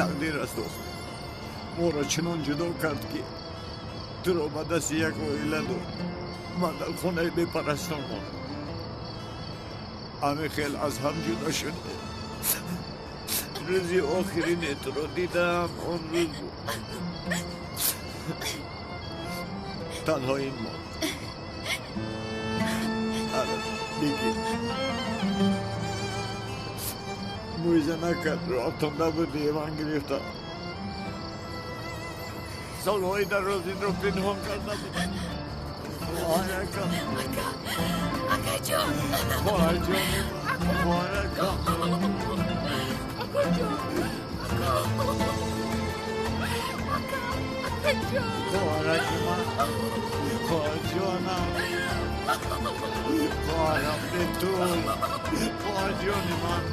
Тақдир аст, охир. Моро чунон ҷудо кард, ки туро ба дасти як оила дод. Ман дар хонаи бепарастон мондам. Ҳамин хел аз ҳам ҷудо шудем. Рӯзи охирине туро дидам, он рӯз буд. Танҳо ин монд. Ара, бигир. Мӯиза накард, роҳтон набуди, ман гирифтам. Солҳои дароз инро пинҳон карда будам. Хоҳаракам. Ака, акаҷон. Хоҳарҷони ман, хоҳаракам. Акаҷон, ака. Ака, акаҷон. Хоҳараки ман, хоҳарҷонам. Хоҳарам Бетул, хоҳарҷони ман.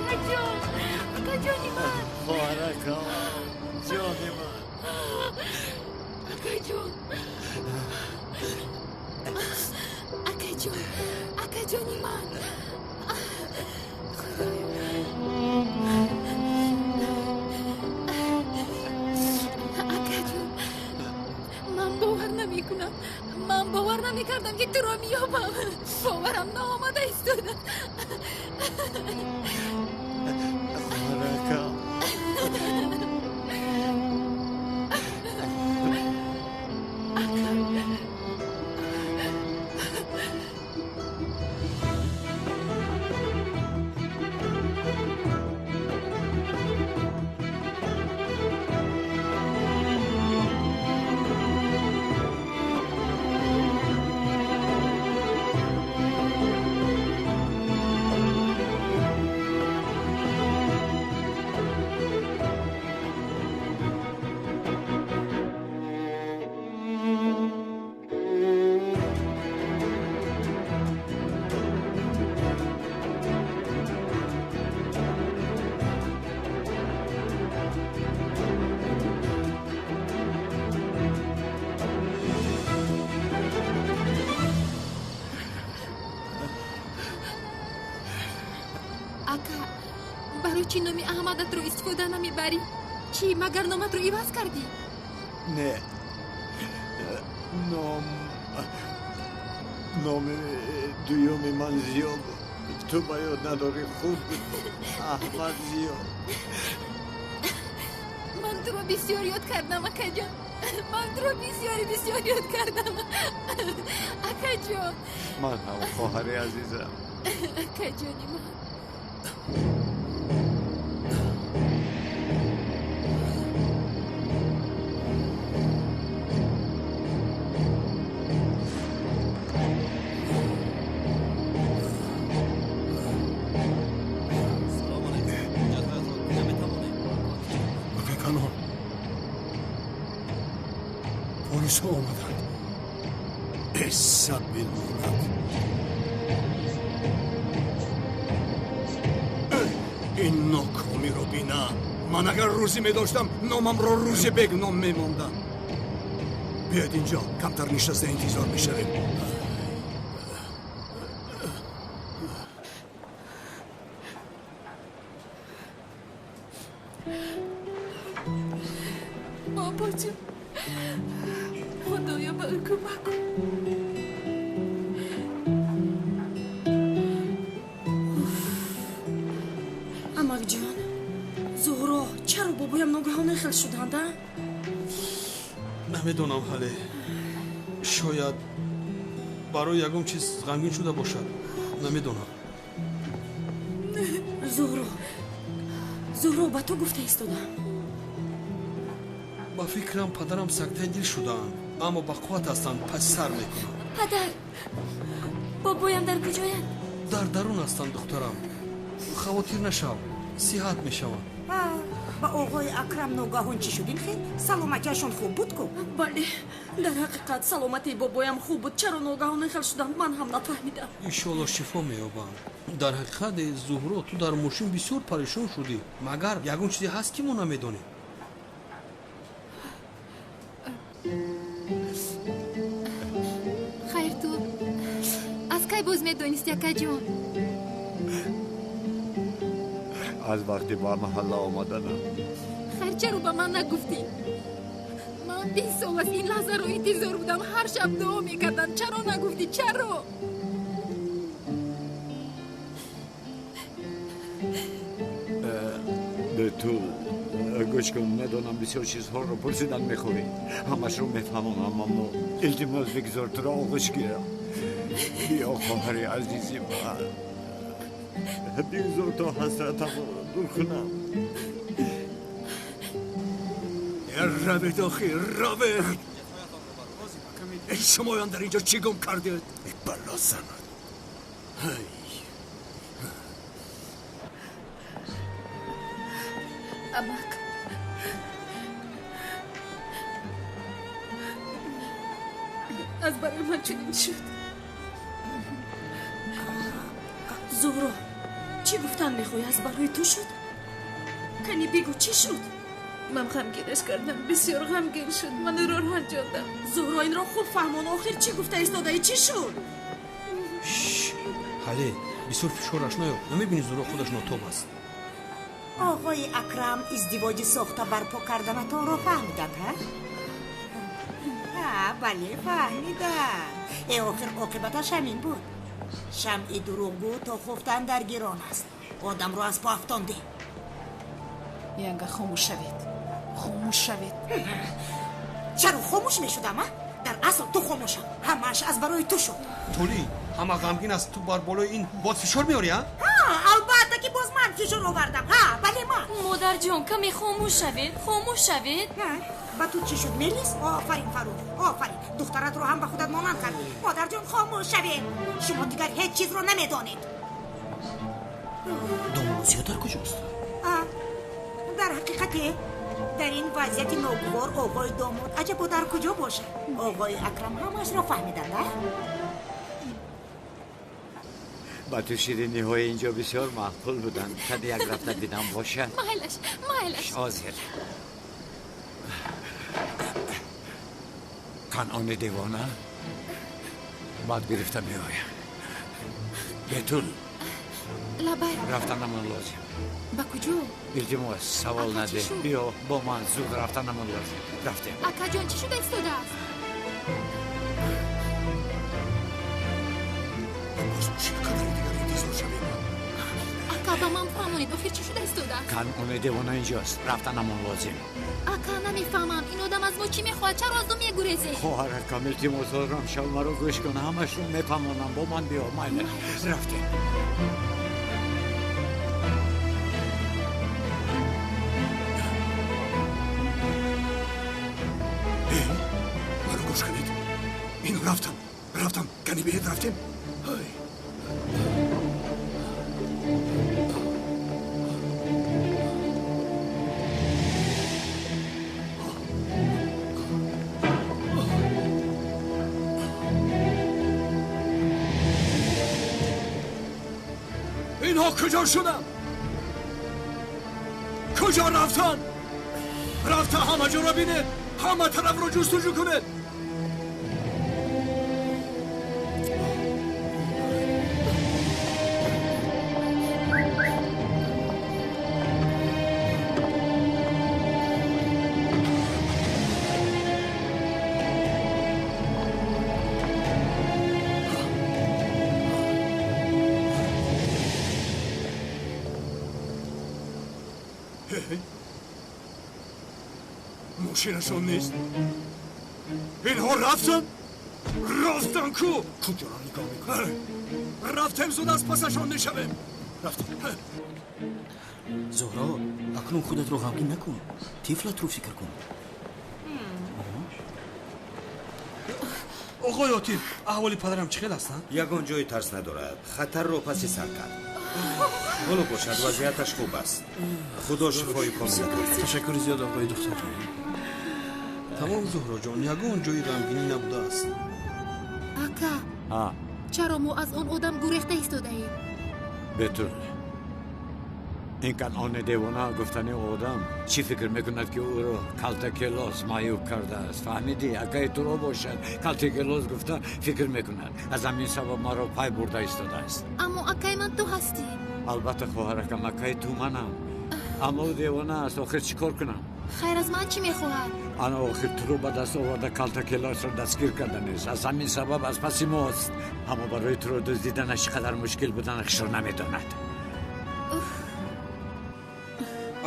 Акаҷон, акаҷони ман. Хоҳаракам, ҷони ман. Акаҷон. Акаҷон, акаҷони ман. Худоё. Акаҷон, ман бовар намекунам. Ман бовар намекардам, ки туро меёбам. Боварам наомада истода. Хоҳаракам. Ака, барои чӣ номи Аҳмадатро истифода намебарӣ? Чӣ, магар номатро иваз кардӣ? Не. Номи дуюми ман Зиё буд. Ту ба ёд надорӣ, хуб буд. Аҳмад Зиё. Ман туро бисёр ёд кардам, акаҷон. Ман туро бисёри бисёр ёд кардам. Акаҷон. Ман ҳам, хоҳари азизам. Акаҷони ман. Салом алейкум. Ҳуҷҷатҳоятро дида метавонем? Акай Канон, полисҳо омаданд. Эсса бимонад. Ин нокомиро бина. Ман агар рӯзӣ медоштам, номамро Рӯзибек ном мемондам. Биёед инҷо, камтар нишаста интизор мешавем. Бобоҷон, Худоё, ба ӯ кӯмак кун. Амакҷон, Зуҳро, чаро бобоям ногаҳон хел шуданд, а? Намедонам ҳале. Шояд барои ягон чиз ғамгин шуда бошад. Намедонам. Зуҳро, Зуҳро, ба ту гуфта истодам. Ба фикрам, падарам сактаи дил шудаанд, аммо ба қувват ҳастанд, пас сар мекунанд. Падар, бобоям дар куҷоянд? Дар дарун ҳастанд, духтарам. Хавотир нашав, сиҳат мешаванд. Ба оғои Акрам ногаҳон чӣ шуд ин хел? Саломатиашон хуб буд ку? Бале, дар ҳақиқат саломатии бобоям хуб буд. Чаро ногаҳон хел шуданд, ман ҳам нафаҳмидам. Иншоалло, шифо меёбанд. Дар ҳақиқат, Зуҳро, ту дар мошин бисёр парешон шудӣ. Магар ягон чизе ҳаст, ки мо намедонем? Хайр, ту Намедонисти, акаҷон? Аз вақти ба маҳалла омаданам. Хайр, чаро ба ман нагуфтӣ? Ман 20 сол аст ин лаҳзаро интизор будам, ҳар шаб дуо мекардам. Чаро нагуфтӣ? Чаро? Бетул, гӯш кун, медонам бисёр чизҳоро пурсидан мехоҳӣ. Ҳамашро мефаҳмонам, аммо илтимос бигзор туро оғӯш гирам. Биё, хоҳари азизи ман, бигзор то ҳасратамро дур кунам. Равед, охир, равед! Эй, шумоён дар инҷо чӣ гум кардед? Эй, бало занад! Ҳай! Амак, аз барои ман чунин шуд. Зуҳро, чӣ гуфтан мехоҳӣ? Аз барои ту шуд? Кани бигӯ, чӣ шуд? Ман ғамгинаш кардам, бисёр ғамгин шуд, ман ӯро ранҷондам. Зуҳро, инро хуб фаҳмон, охир чӣ гуфта истодаӣ? Чӣ шуд? Ҳале, бисёр фишораш наёб. Намебинӣ Зуҳро худаш нотоб аст. Оғои Акрам издивоҷи сохта барпо карданатонро фаҳмиданд, ҳа? Ҳа, бале, фаҳмиданд. Э, охир оқибаташ ҳамин буд. Шамъи дурӯғгӯ то хуфтан дар гирон аст. Одамро аз по афтондӣ. Янга, хомӯш шавед, хомӯш шавед. Чаро хомӯш мешудам, а? Дар асл ту хомӯшам. Ҳамааш аз барои ту шуд. Толӣ, ҳама ғамгин аст, ту бар болои ин боз фишор меорӣ, а? Ҳа, албатта ки боз ман фишор овардам. Ҳа, бале ман. Модарҷон, каме хомӯш шавед, хомӯш шавед. Ба ту чӣ шуд, Мелис? Офарин, Фарух, офарин. Духтаратро ҳам ба худат монанд кардӣ. Модарҷон, хомӯш шавед. Шумо дигар ҳеҷ чизро намедонед. Домодзиё дар куҷост? Дар ҳақиқате дар ин вазъияти ногувор оғои домод аҷабо дар куҷо бошад? Оғои Акрам ҳамашро фаҳмиданд, а? Ба ту шириниҳои инҷо бисёр маъқул буданд. Қади як рафта дидам бошад. Майлаш, майлаш. Ҳозир. Канъони девона бад гирифта меоям. Бетул. Лабай. Рафтанамон лозим. Ба куҷо? Илтимос, савол надеҳ. Биё бо ман, зуд рафтанамон лозим. Рафтем. Акаҷон, чӣ шуда истодааст? Боз чӣ қадари дигар интизор шавем? Ака, ба ман фаҳмонед, охир чӣ шуда истодааст? Канъони девона инҷост. Рафтанамон лозим. Ака, намефаҳмам, ин одам аз мо чӣ мехоҳад? Чаро аз ӯ мегурезед? Хоҳаракам, илтимос дорам, шав, маро гӯш кун, ҳамашро мефаҳмонам. Бо ман биё, майли. Рафтем. Маро гӯш кунед. Ину рафтам, рафтам, кани биед рафтем. Ҳай. Инҳо куҷо шуданд? Куҷо рафтанд? Рафта ҳама ҷоро бинед, ҳама тарафро ҷустуҷӯ кунед. Мошинашон нест. Инҳо рафтанд? Рафтанд ку? Куҷоро нигоҳ мекунӣ? Рафтем, зуд аз пасашон мешавем. Рафтем. Зуҳро, акнун худатро ғамгин накун. Тифлатро фикр кун. Оғои Отиф, аҳволи падарам чӣ хел аст? Ягон ҷои тарс надорад. Хатарро паси сар кард. Ҳоло бошад, вазъияташ хуб аст. Худо шифои комил диҳад. Ташаккури зиёд, оғои духтар. Тамом, Зуҳроҷон, ягон ҷои ғамгинӣ набудааст. Ака, чаро мо аз он одам гурехта истодаем? Бетул, Ин Канъони девона гуфтани одам чӣ фикр мекунад, ки ӯро Калтакелос маъюб кардааст? Фаҳмидӣ? Акаи туро бошад, Калтакелос гуфта фикр мекунад. Аз ҳамин сабаб маро пай бурда истодааст. Аммо акаи ман ту ҳастӣ. Албатта, хоҳаракам, акаи ту манам, аммо ӯ девона аст. Охир чӣ кор кунам? Хайр, аз ман чӣ мехоҳад? Ана охир туро ба даст оварда, Калтакелосро дастгир карданист. Аз ҳамин сабаб аз паси мост. Аммо барои туро дуздиданаш чӣ қадар мушкил буданашро намедонад.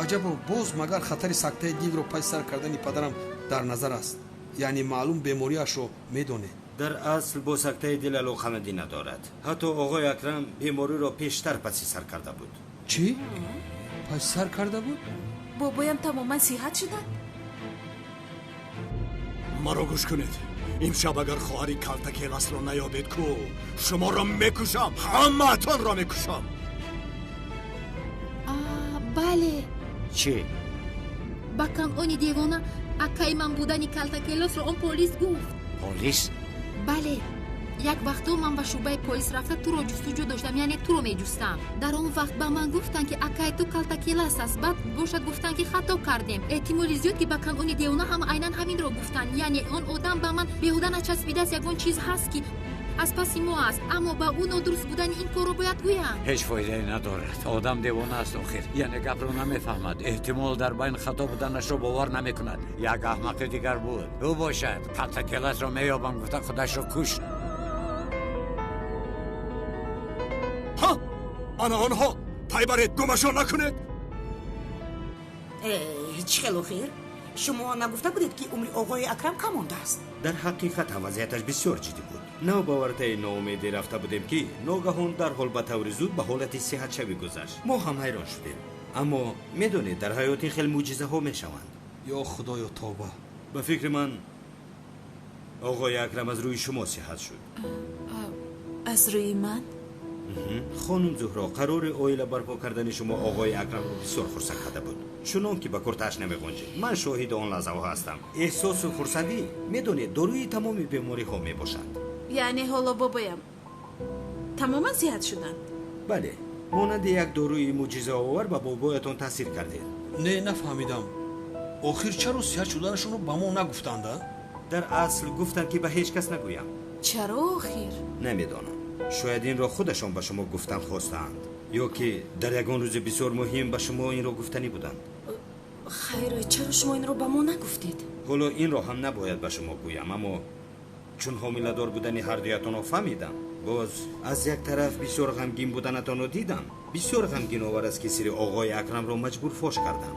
Аҷабо, боз магар хатари сактаи дилро паси сар кардани падарам дар назар аст? Яъне маълум бемориашро медонед. Дар асл бо сактаи дил алоқамандӣ надорад. Ҳатто оғои Акрам бемориро пештар паси сар карда буд. Чӣ? Паси сар карда буд? Бобоям тамоман сиҳат шуданд? Маро гӯш кунед. Имшаб агар хоҳари Калтакеласро наёбед, ку шуморо мекушам, ҳамаатонро мекушам. Бале. Чӣ? Ба Канъони девона акаи ман будани Калтакелосро он полис гуфт. Полис? Бале, як вақтҳо ман ба шӯъбаи полис рафта туро ҷустуҷӯ доштам, яъне туро меҷустам. Дар он вақт ба ман гуфтанд, ки акаи ту Калтакелас аст. Баъд бошад гуфтанд, ки хато кардем. Эҳтимоли зиёд, ки ба Канъони девона ҳам айнан ҳаминро гуфтанд. Яъне он одам ба ман беҳуда начаспидааст. Ягон чиз ҳаст, ки аз паси мо аст, аммо ба ӯ нодуруст будани ин корро бояд гӯям. Ҳеҷ фоидае надорад. Одам девона аст охир, яъне гапро намефаҳмад. Эҳтимол дар байн хато буданашро бовар намекунад. Як аҳмақи дигар буд, ӯ бошад Калтакеласро меёбам гуфта худашро кушт. Ҳа, ана онҳо, пай баред, гумашон накунед. Чӣ хел охир? Шумо нагуфта будед, ки умри оғои Акрам кам мондааст? Дар ҳақиқат ҳам вазъияташ бисёр ҷиддӣ буд. Навбавартаи ноумедӣ рафта будем, ки ногаҳон дарҳол ба таври зуд ба ҳолати сиҳатшавӣ гузашт. Мо ҳам ҳайрон шудем. Аммо медонед, дар ҳаёт ин хел мӯъҷизаҳо мешаванд. Ё худоё, тавба! Ба фикри ман, оғои Акрам аз рӯи шумо сиҳат шуд. Аз рӯи ман? Хонум Зуҳро, қарори оила барпо кардани шумо оғои Акрамро бисёр хурсанд карда буд, чунон ки ба куртааш намеғунҷид. Ман шоҳиди он лаҳзаҳо ҳастам. Эҳсосу хурсандӣ, медонед, доруи тамоми бемориҳо мебошанд. Яъне ҳоло бобоям тамоман сиҳат шуданд? Бале, монанди як доруи мӯъҷизаовар ба бобоятон таъсир кардед. Не, нафаҳмидам. Охир чаро сиҳат шуданашонро ба мо нагуфтанд? Дар асл гуфтанд, ки ба ҳеҷ кас нагӯям. Чаро охир? Намедонам. Шояд инро худашон ба шумо гуфтан хостаанд, ё ки дар ягон рӯзи бисёр муҳим ба шумо инро гуфтанӣ буданд. Хайр, чаро шумо инро ба мо нагуфтед? Ҳоло инро ҳам набояд ба шумо гӯям, аммо чун ҳомиладор будани ҳардуятонро фаҳмидам, боз аз як тараф бисёр ғамгин буданатонро дидам. Бисёр ғамгиновар аст, ки сири оғои Акрамро маҷбур фош кардам.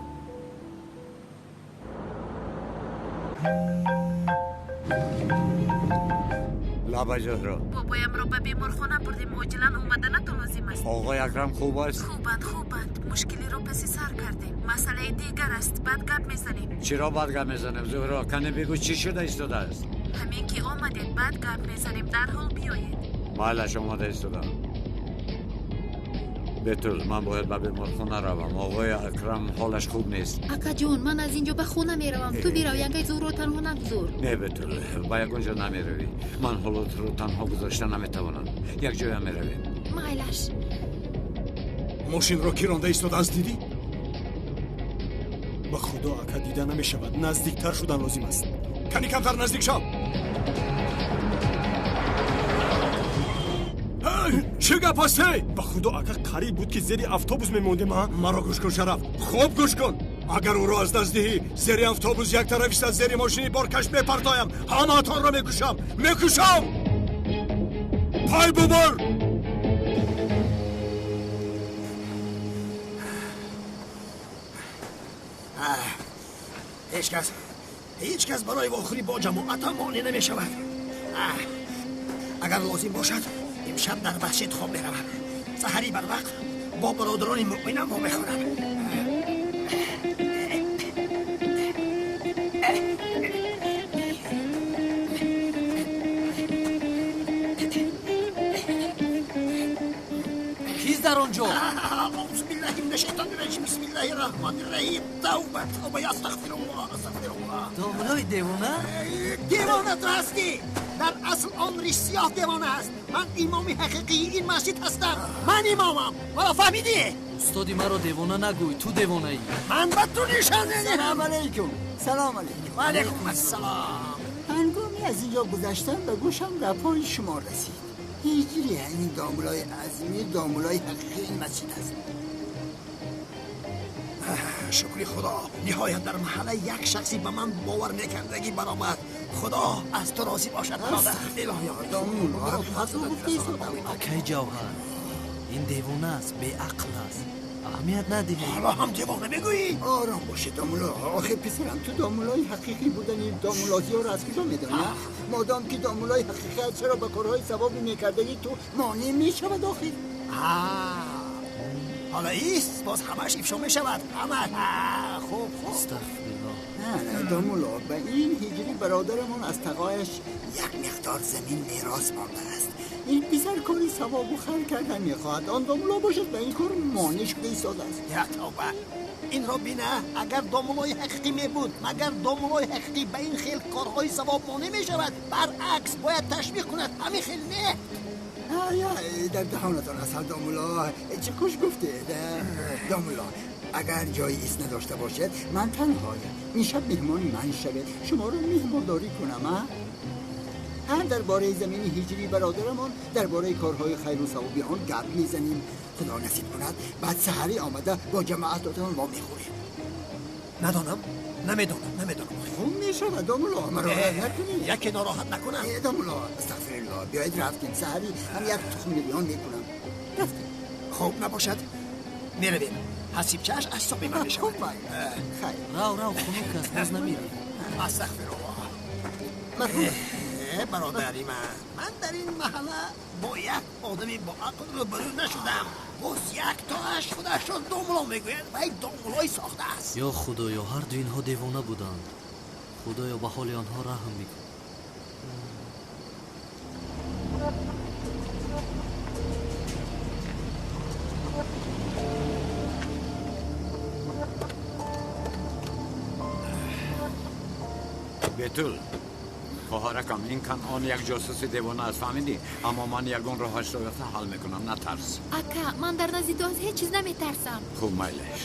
Лаба, Зуҳро. Бобоямро ба беморхона бурдем, оҷилан омаданатон лозим аст. Оғои Акрам хуб аст? Хубанд, хубанд. Мушкилиро паси сар кардем. Масъалаи дигар аст, баъд гап мезанем. Чиро баъд гап мезанем, Зуҳро? Кане бигӯ, чӣ шуда истодааст? Ҳамин ки омадед, баъд гап мезанем. Дарҳол биёед. Майлаш, омода истодам. Бетул, ман бояд ба беморхона равам. Оғои Акрам ҳолаш хуб нест. Акаҷон, ман аз ин ҷо ба хона меравам. Ту бирав, янгаи Зуҳро танҳо нагузор. Не, Бетул, ба ягон ҷо намеравӣ. Ман ҳоло туро танҳо гузошта наметавонам. Як ҷоя меравем. Майлаш. Мошинро ки ронда истодааст, дидӣ? Ба худо, ака, дида намешавад. Наздиктар шудан лозим аст. Кани камтар наздик шав. Чӣ гап аст? Ба худо, ака, қариб буд, ки зери автобус мемондем. А маро гӯш кун, Шараф, хуб гӯш кун. Агар ӯро аз даст диҳӣ, зери автобус як тарафиста зери мошини боркаш мепартоям, ҳамаатонро мекушам, мекушам. Пай бубар. Ҳеҷ кас, ҳеҷ кас барои вохӯрӣ бо ҷамоатам монеъ намешавад. Агар лозим бошад, имшаб дар масҷид хоб меравам. Саҳарӣ барвақт бо бародарони муъминам вомехӯрам. Кист дар он ҷо? Аузу биллаҳи мина. Minash-shaytonir-rajim. Bismillahir-rahmanir-rahim. Тавба, тавба, астағфируллоҳ, астағфируллоҳ. Домулои девона? Девона ту ҳастӣ. Дар асл он ришсиёҳ девона аст. Ман имоми ҳақиқии ин масҷид ҳастам. Ман имомам. Ҳоло фаҳмидӣ? Устоди маро девона нагӯй, ту девонаӣ. Ман ба ту нишон медиҳам. Салом алайкум. Салом алайкум. Ва алайкум ассалом. Ҳангоми аз инҷо гузаштан ба гӯшам гапҳои шумо расид. Ҳиҷри ҳамин домулои азими домулои ҳақиқии ин масҷид аст. Шукри Худо, ниҳоят дар маҳалла як шахсе ба ман бовар мекардагӣ баромад. Худо аз ту розӣ бошад, бародар. Илоҳиё, домуло, ҳақро гуфтаи содам. Акай Ҷавҳар, ин девона аст, беақл аст. Аҳамият надиҳед. Ҳоло ҳам девона мегӯӣ? Ором бошед, домуло. Охир писарам, ту домулои ҳақиқӣ будани домулозиёро аз куҷо медонӣ? Модом ки домулои ҳақиқӣ аст, чаро ба корҳои савоби мекардагӣ ту монеъ мешавад охир? Ҳоло ист, боз ҳамааш ифшо мешавад. Ҳамааш. Хуб, хуб. Астағфируллоҳ. Не, домуло, ба ин ҳиҷри бародарамон аз тағояш як миқдор замин мерос мондааст. Ин писар кори савобу хайр кардан мехоҳад. Он домуло бошад ба ин кор монеъ шуда истодааст. Я тавба, инро бина, агар домулои ҳақиқӣ мебуд, магар домулои ҳақиқӣ ба ин хел корҳои савоб монеъ мешавад? Баръакс, бояд ташвиқ кунад. Ҳамин хел не. Дар даҳонатон асал, домуло. Чӣ хуш гуфтед, домуло. Агар ҷои ист надошта бошед, ман танҳоям. Ин шаб меҳмони ман шавед, шуморо меҳмондорӣ кунам. Ҳам дар бораи замини ҳиҷрии бародарамон, дар бораи корҳои хайру савоби он гап мезанем. Худо насиб кунад, баъд саҳарӣ омада бо ҷамоатотон мо мехӯрем. Надонам, намедонам, намедонам. Хуб мешавад, домуло, маро накунед. Яке нороҳат накунам. Домуло, астағфируллоҳ, биёед рафтем. Саҳарӣ ҳам як тухми риён мекунам. Рафтем. Хуб набошад, меравем. Ҳасибчааш аз ҳисоби ман мешавад. Хуб, хайр. Рав, рав, хунук аст, боз намерӣ. Астағфируллоҳ. Бародари ман, ман дар ин маҳалла бо як одами боақл рӯбарӯ нашудам. Боз як тоаш худашро домуло мегӯяд ва як домулои сохта аст. Ё Худоё, ҳар ду инҳо девона буданд. Худоё, ба ҳоли онҳо раҳм бикун. Бетул, хоҳаракам, ин Канъон як ҷосуси девона аст, фаҳмидӣ? Аммо ман ягон роҳашро ёфта ҳал мекунам, натарс. Ака, ман дар назди ту аз ҳеҷ чиз наметарсам. Хуб, майлаш.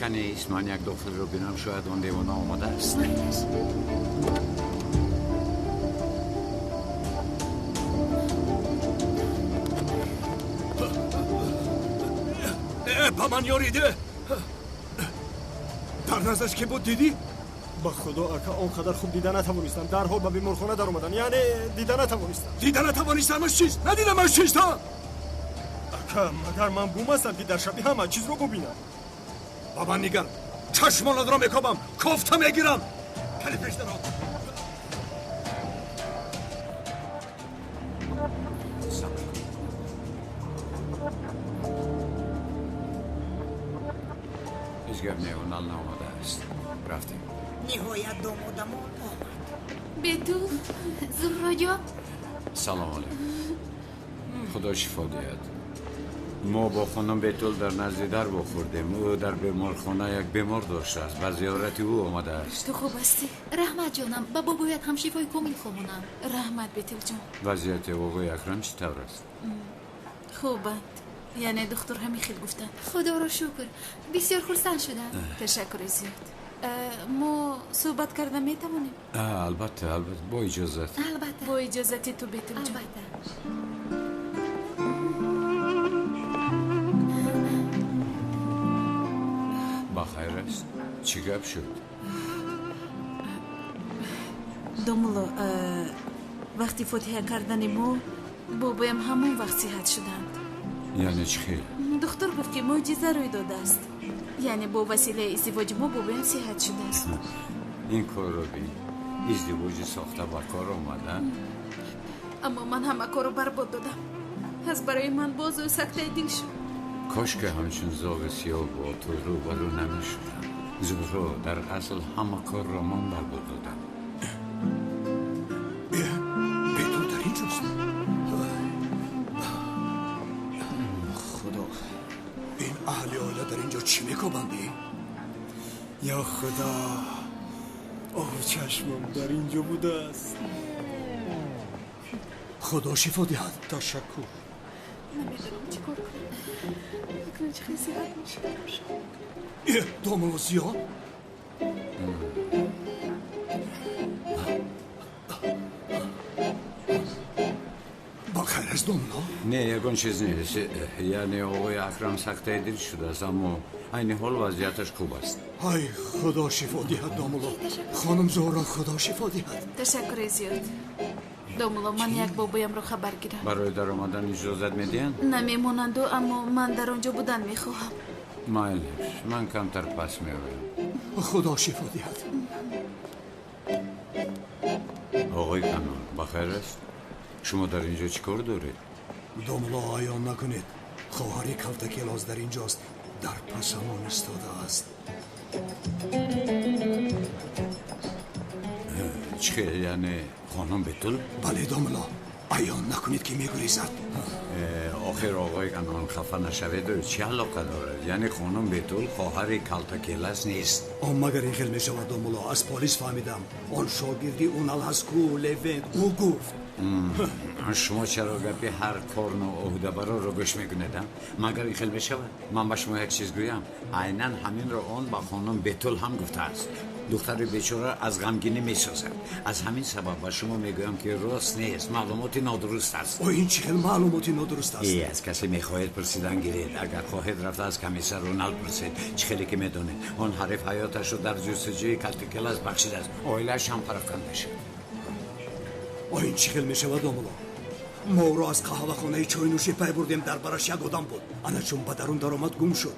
Канист, ман як дохилро бинам, шояд он девона омадааст. Майлаш. Ба ман ёриде. Дар наздаш ки буд, дидӣ? Ба Худо, ака, он қадар хуб дида натавонистам. Дарҳол ба беморхона даромадам. Яъне дида натавонистам. Дида натавонистамаш чист? Надидамаш чист, ҳа? Ака, магар ман бум ҳастам, ки дар шаби ҳама чизро бубинам? Ба ман нигар, чашмонатро мекобам, кофта мегирам. Кали пеш даро. Ҳеҷ гап не, он ал наомадааст. Рафтем. Ниҳоят домодамон омад. Бетул, Зуҳроҷон. Салом алайкум. Худо шифо диҳад. Мо бо хонум Бетул дар назди дар вохӯрдем. Ӯ дар беморхона як бемор доштааст, ба зиёрати ӯ омадааст. Ту хуб ҳастӣ? Раҳмат, ҷонам. Ба бобоят ҳам шифои комил хоҳонам. Раҳмат, Бетулҷон. Вазъияти оғои Акрам чӣ тавр аст? Хубанд. Яъне духтур ҳамин хел гуфтанд. Худоро шукр, бисёр хурсанд шудам. Ташаккури зиёд. Мо суҳбат карда метавонем? Албатта, албатта, бо иҷозат. Албатта. Бо иҷозати ту, Бетулҷон. Албатта. Ба хайр аст? Чӣ гап шуд? Домуло, вақти фотиҳа кардани мо бобоям ҳамон вақт сиҳат шуданд. Яъне чӣ хел? Духтур гуфт, ки мӯъҷиза рӯй додааст. Яъне бо василаи издивоҷи мо бобоям сиҳат шудааст. Ин корро бин, издивоҷи сохта ба кор омада. Аммо ман ҳама корро барбод додам. Аз барои ман боз ӯ сактаи дил шуд. Кош ки ҳамчун зоғи сиёҳ бо ту рӯбарӯ намешудам. Зуҳро, дар асл ҳама корро ман барбод додам. Бетул дар ин ҷост. Худо, ин аҳли инҷо чӣ мекобанд? Ё Худо, оҳ, чашмам дар инҷо будааст. Худо шифо диҳад. Ташаккур. Намедонам чӣ кор кунам. Акнун чӣ хел сиҳат мешуда бошам. Домулло Зиё? Ба хайр аст, домулло? Не, ягон чиз нест. Яъне оғои Акрам сактаи дил шудааст, аммо айни ҳол вазъияташ хуб аст. Ай, Худо шифо диҳад, домулло. Хонум Зуҳро, Худо шифо диҳад. Ташаккури зиёд. Домулло, ман як бобоямро хабар гирам. Барои даромадан иҷозат медиҳанд? Намемонанду, аммо ман дар он ҷо будан мехоҳам. Майлиш, ман камтар пас меоям. Худо шифо диҳад. Оғои Канон, бахайр аст? Шумо дар инҷо чӣ кор доред? Домулло, аён накунед. Хоҳари Калтакелоз дар инҷост, дар пасамон истодааст. Чӣ хел, яъне хонум Бетул? Бале, домулло, аён накунед ки мегурезад. Охир оғои Канон, хафа нашавед, чӣ алоқа дорад? Яъне хонум Бетул хоҳари Калтакелас нест. Он магар ин хел мешавад, домулло? Аз полис фаҳмидам. Он шогирди Унал ҳаст ку, Левент, ӯ гуфт. Шумо чаро гапи ҳар корну ӯҳдабарорро гӯш мекунед? Магар ин хел мешавад? Ман ба шумо як чиз гӯям. Айнан ҳаминро он ба хонум Бетул ҳам гуфтааст. Духтари бечора аз ғамгинӣ месозад. Аз ҳамин сабаб ба шумо мегӯям ки рост нест, маълумоти нодуруст аст. О, ин чӣ хел маълумоти нодуруст аст? Э, аз касе мехоҳед пурсидан гиред. Агар хоҳед, рафта аз комиссар Рунал пурсед. Чӣ хеле ки медонед, он ҳариф ҳаёташро дар ҷустуҷӯи Калтакелас бахшидааст. Оилааш ҳам пароканда шуд. О, ин чӣ хел мешавад, домулло? Мо ӯро аз қаҳвахонаи чойнӯшӣ пай бурдем. Дар бараш як одам буд. Ана чун ба дарун даромад, гум шуд.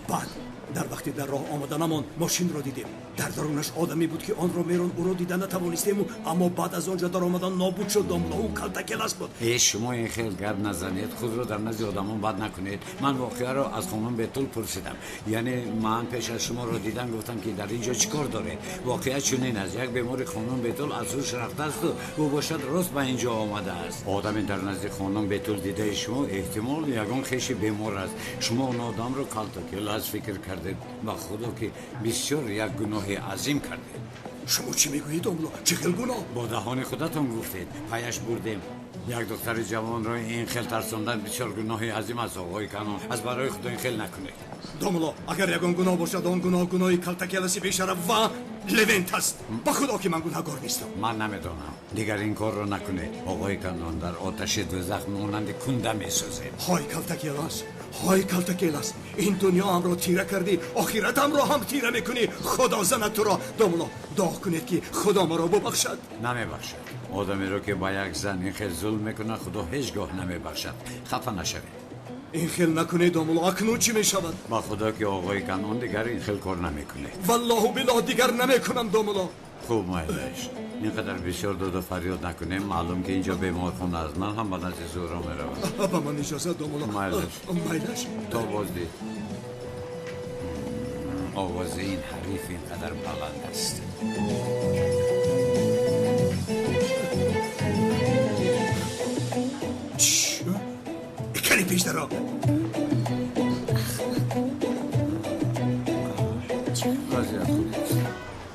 Баъд дар вақти дар роҳ омаданамон мошинро дидем. Дар дарунаш одаме буд ки онро меронд. Ӯро дида натавонистему, аммо баъд аз он ҷо даромадан нобуд шуд, домулло. Ӯ Калтакелас буд. Э, шумо ин хел гап назанед, худро дар назди одамон бад накунед. Ман воқеаро аз хонум Бетул пурсидам. Яъне ман пеш аз шуморо дидан гуфтам ки дар ин ҷо чӣ кор доред. Воқеа чунин аст: як бемори хонум Бетул аз ҳуш рафтаасту ӯ бошад рост ба ин ҷо омадааст. Одаме дар назди хонум Бетул дидаи шумо эҳтимол ягон хеши бемор аст. Шумо он одамро Калтакелас фикр кардед. Ба Худо ки бисёр як гуноҳи азим кардед. Шумо чӣ мегӯед, домулло? Чӣ хел гуноҳ? Бо даҳони худатон гуфтед. Паяш бурдем. Як духтари ҷавонро ин хел тарсондан бисёр гуноҳи азим аст, оғои Канон. Аз барои Худо ин хел накунед. Домулло, агар ягон гуноҳ бошад, он гуноҳ гуноҳи Калтакеласи бешараф ва Левент аст. Ба Худо ки ман гунаҳгор нестам. Ман намедонам. Дигар ин корро накунед, оғои Канон. Дар оташи дӯзах монанди кунда месӯзед. Ҳой Калтакелас, ҳой Калтакелас, ин дунёамро тира кардӣ, охиратамро ҳам тира мекунӣ. Худо занад туро. Домулло, дуо кунед ки Худо маро бубахшад. Намебахшад. Одамеро ки ба як зан ин хел зулм мекунад, Худо ҳеҷ гоҳ намебахшад. Хафа нашавед. Ин хел накунед, домулло. Акнун чӣ мешавад? Ба Худо ки оғои Канон, дигар ин хел кор намекунед. Валлоҳу биллоҳ, дигар намекунам, домулло. Хуб, майлаш, ин қадар бисёр доду фарёд накунем. Маълум ки инҷо беморхона аст. Ман ҳам ба назди Зуҳро меравам. Ба ман иҷозат, домулло. Майлаш. Майлаш. То боздид. Овози ин ҳариф ин қадар баланд аст. Кани пеш даро. Вазъият хуб аст.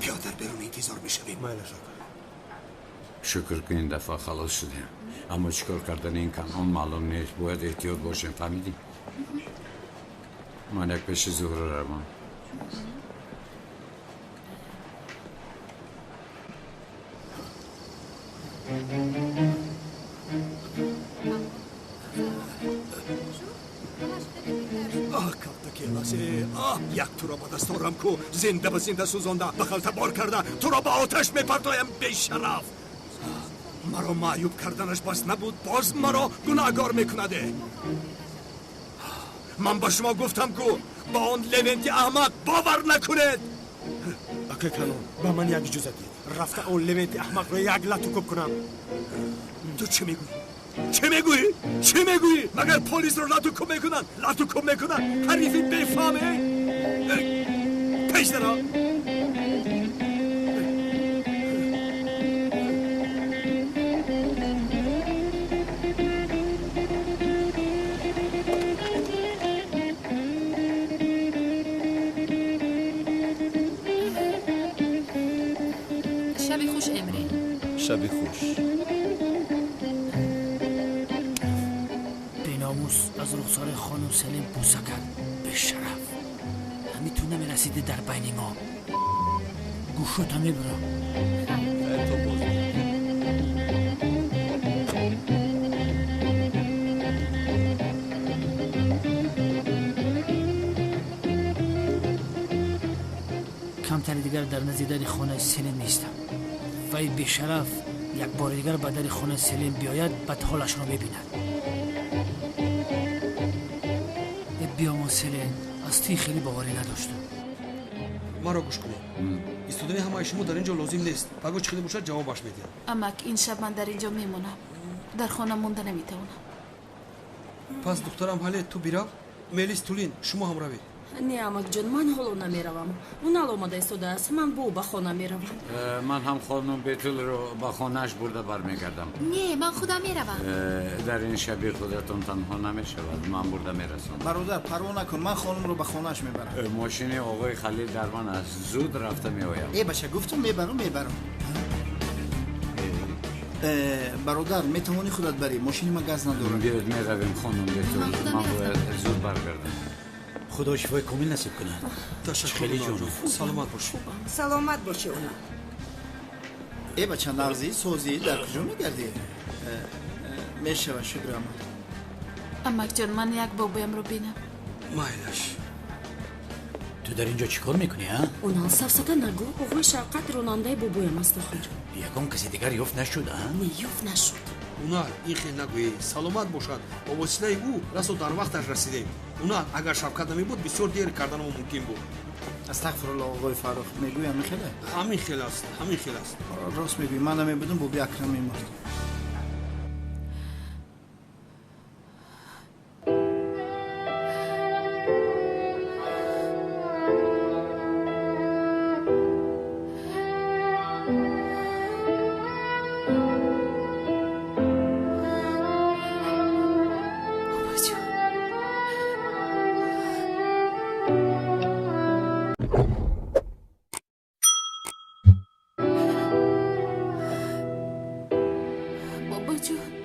Биё, дар берун интизор мешавем. Майлаш, ака. Шукр ки ин дафъа халос шудем, аммо чӣ кор кардани ин Канон маълум нест. Бояд эҳтиёт бошем, фаҳмидӣ? Ман як пеши Зуҳро равам. Аҳ, Калтакеласе, аҳ, як туро ба даст орам ку, зинда ба зинда сӯзонда, ба халта бор карда, туро ба оташ мепартоям, бешараф. Маро маъюб карданаш бас набуд, боз маро гунаҳгор мекунаде. Ман ба шумо гуфтам ку, ба он Левенти аҳмақ бовар накунед. Акай Канон, ба ман як иҷозат диҳед, рафта он Левенти аҳмақро як лату кӯб кунам. Ту чӣ мегӯӣ? Чӣ мегӯӣ? Чӣ мегӯӣ? Магар полисро лату кӯб мекунанд? Лату кӯб мекунанд? Ҳарифи бефаҳме. Пеш даро. Шаби хуш, Эмре. Шаби хуш. Беномус аз рухсори хонум Селин бӯса кард. Бешараф. Ҳамин ту намерасиди дар байни мо. Гӯшота мебурам. То боз. Камтари дигар дар назди дари хонаи Селин меистам. Вай бешараф як бори дигар ба дари хонаи Селин биёяд, баъд ҳолашро мебинад. Биёмон Селин, аз туи хеле боварӣ надоштам. Маро гӯш кунед. Истодани ҳамаи шумо дар ин ҷо лозим нест. Пагоҳ чӣ хеле бошад, ҷавобаш медиҳам. Амак, ин шаб ман дар ин ҷо мемонам. Дар хона монда наметавонам. Пас духтарам ҳале ту бирав, Мелис, Тулин, шумо ҳам равед. Не, амакҷон, ман ҳоло намеравам. Унал омада истодааст, ман бо ӯ ба хона меравам. Ман ҳам хонум Бетулро ба хонааш бурда бармегардам. Не, ман худам меравам. Дар ин шаби худатон танҳо намешавад, ман бурда мерасонам. Бародар, парво накун, ман хонумро ба хонааш мебарам. Мошини оғои Халил дар ман аст, зуд рафта меоям. Э, бача, гуфтум мебарам, мебарам. Бародар, метавонӣ худат барӣ, мошини ман газ надорад. Биёед меравем, хонум Бетул, ман бояд зуд баргардам. Худо шифои комил насиб кунад. Ташаккур. Хеле ҷонум. Саломат бошӣ. Саломат бошӣ, Унал. Э, бача, нағзӣ, созӣ, дар куҷо мегардӣ? Мешава, шукр, амак. Амакҷон, ман як бобоямро бинам. Майлаш. Ту дар ин ҷо чӣ кор мекунӣ, а? Унал, сафсата нагӯ. Оғои Шавқат ронандаи бобоям аст охир. Ягон каси дигар ёфт нашуд, а? Не, ёфт нашуд. Унал, ин хел нагӯӣ. Саломат бошад. Бо воситаи ӯ расо дар вақташ расидем. Унал, агар Шавкат намебуд, бисёр дер карданамо мумкин буд. Астағфирулло, оғои Фаррух, мегӯй ҳамин хеле? Ҳамин хел аст, ҳамин хел аст. Рост мегӯӣ, ман намебудам, боби Акрам мемурд.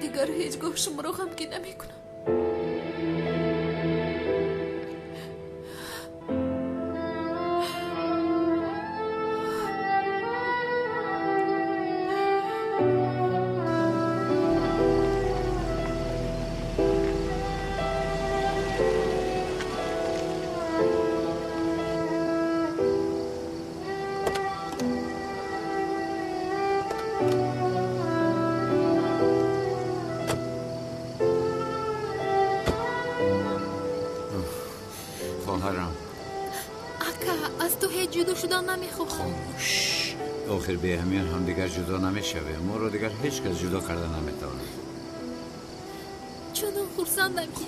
Дигар ҳеҷ гоҳ шуморо ғамгин намекунам. Хоҳарам. Ака, аз ту ҳеҷ ҷудо шудан намехоҳам. Хомӯш. Охир беҳамин ҳамдигар ҷудо намешавем. Моро дигар ҳеҷ кас ҷудо карда наметавонад. Чунон хурсандам ки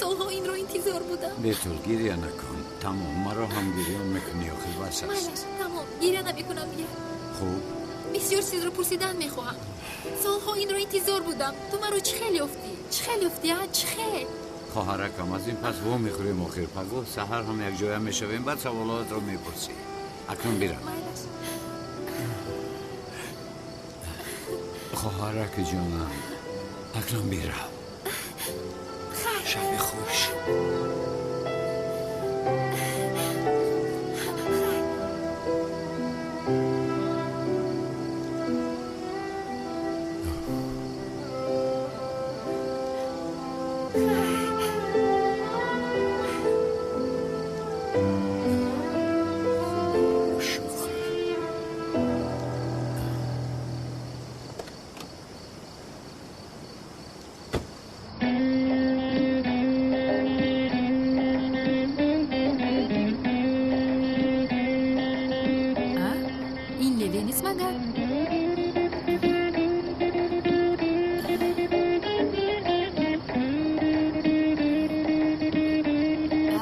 солҳо инро интизор будам. Бетул, гиря накун. Тамом, маро ҳам гирён мекунӣ, охир бас аст. Майлаш, тамом, гиря намекунам дигар. Хуб. Бисёр чизро пурсидан мехоҳам. Солҳо инро интизор будам. Ту маро чӣ хел ёфтӣ? Чӣ хел ёфтӣ, а? Чӣ хел? Хоҳаракам, аз ин пас во мехӯрем охир. Пагоҳ саҳар ҳам якҷоя мешавем, баъд саволотро мепурсӣ. Акнун бирам. Майлаш. Хоҳараки ҷонам, акнун бирав. Хайр. Шаби хуш. Ин Левенис магар?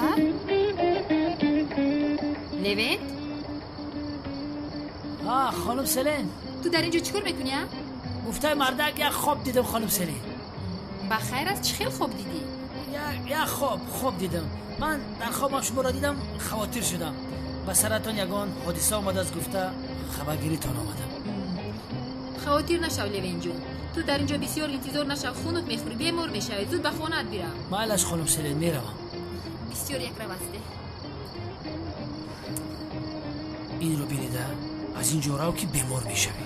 А? Левент? А, хонум Селин. Ту дар ин ҷо чӣ кор мекунӣ, а? Гуфтаи мардак, як хоб дидам, хонум Селин. Ба хайр аст, чӣ хел хоб дидӣ? Як хоб дидам. Ман дар хобам шуморо дидам, хавотир шудам. Ба саратон ягон ҳодиса омадааст гуфта хабаргиритон омадам. Хавотир нашав, Левенҷон. Ту дар инҷо бисёр интизор нашав, хунук мехӯрӣ, бемор мешавӣ. Зуд ба хонаат бирав. Майлаш, хонум Селен, меравам. Бисёр якрав ҳастӣ. Инро бинида аз ин ҷо рав ки бемор мешавӣ.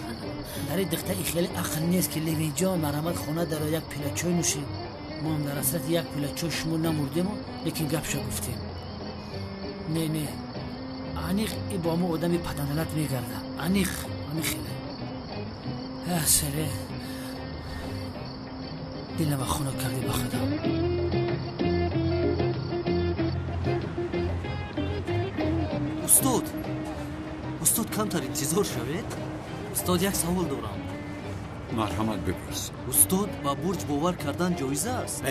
Дар ин духта и хеле ақл нест ки Левенҷон марҳамат хона даро як пила чой нӯшед. Мо ҳам дар ҳасрати як пила чой шумо намурдему, лекин гапша гуфтем. Не, не, аниқ и бо ҳамон одами падандалат мегарда. Аниқ ҳамин хеле. Селен, дилама хунук кардӣ ба худо. Устод, устод, камтар интизор шавед. Устод, як савол дорам. Марҳамат, бипурс. Устод, ба бурҷ бовар кардан ҷоиз аст?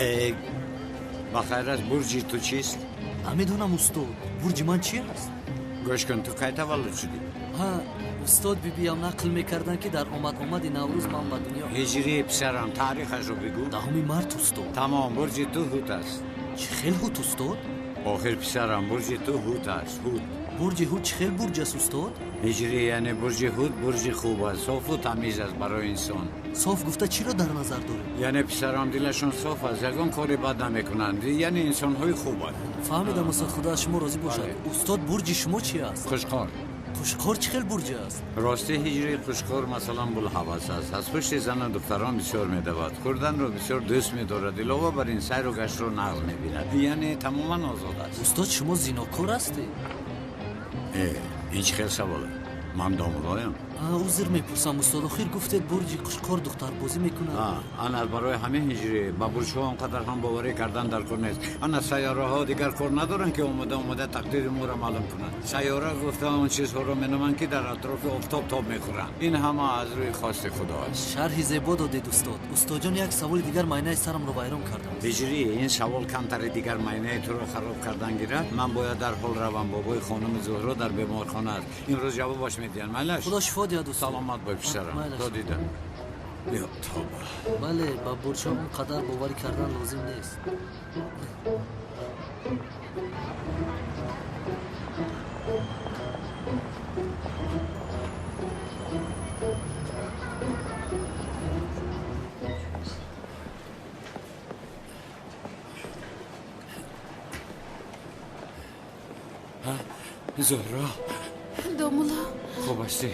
Ба хайр аст, бурҷи ту чист? Намедонам, устод, бурҷи ман чи аст? Гӯш кун, ту кай таваллуд шудӣ? Ҳа, устод, бибиям нақл мекарданд, ки дар омад-омади Наврӯз ман ба дунё. Ҳиҷрӣ, писарам, таърихашро бигӯ. 10 март, устод. Тамом, бурҷи ту ҳут аст. Чӣ хел ҳут, устод? Охир, писарам, бурҷи ту ҳут аст, ҳут. Бурҷи ҳут чӣ хел бурҷ аст, устод? Ҳиҷрӣ, яъне бурҷи ҳут бурҷи хуб аст, софу тамиз аст барои инсон. Соф гуфта чиро дар назар доред? Яъне, писарам, дилашон соф аст, ягон кори бад намекунанд, яъне инсонҳои хубанд. Фаҳмидам, устод, худо аз шумо розӣ бошад. Устод, бурҷи шумо чи аст? Қушқор. Қушқор чӣ хел бурҷ аст? Рости, ҳиҷрии қушқор масалан булҳавас аст, аз пушти зану духтарон бисёр медавад, хӯрданро бисёр дӯст медорад, илова бар ин сайру гаштро нағз мебинад, яъне тамоман озод аст. Устод, шумо зинокор ҳастед? Ин чӣ хел саволе? Ман домулоям. Узр мепурсам, устод, охир гуфтед бурҷи қушқор духтарбозӣ мекунад. Ана барои ҳамин ҳиҷрӣ ба бурҷҳо он қадар ҳам боварӣ кардан дар кор нест. Ана сайёраҳо дигар кор надоранд, ки омода омода тақдири моро маълум кунанд. Сайёра гуфта он чизҳоро меноманд, ки дар атрофи офтоб тоб мехӯранд. Ин ҳама аз рӯи хости худо аст. Шарҳи зебо додед, устод. Устодҷон, як саволи дигар майнаи сарамро вайрон кардааст. Ҳиҷрӣ, ин савол камтари дигар майнаи туро хароб кардан гирад. Ман бояд дар ҳол равам, бобои хонуми Зуҳро дар беморхона аст. Имрӯз ҷавобаш медиҳанд. Майлаш? Худо шифо диҳад, устод. Саломат бой, писарам. То дидан. Ё тавба. Бале, ба бурҷҳо он қадар боварӣ кардан лозим нест. Зуҳро. Домулло. Хуб ҳастӣ?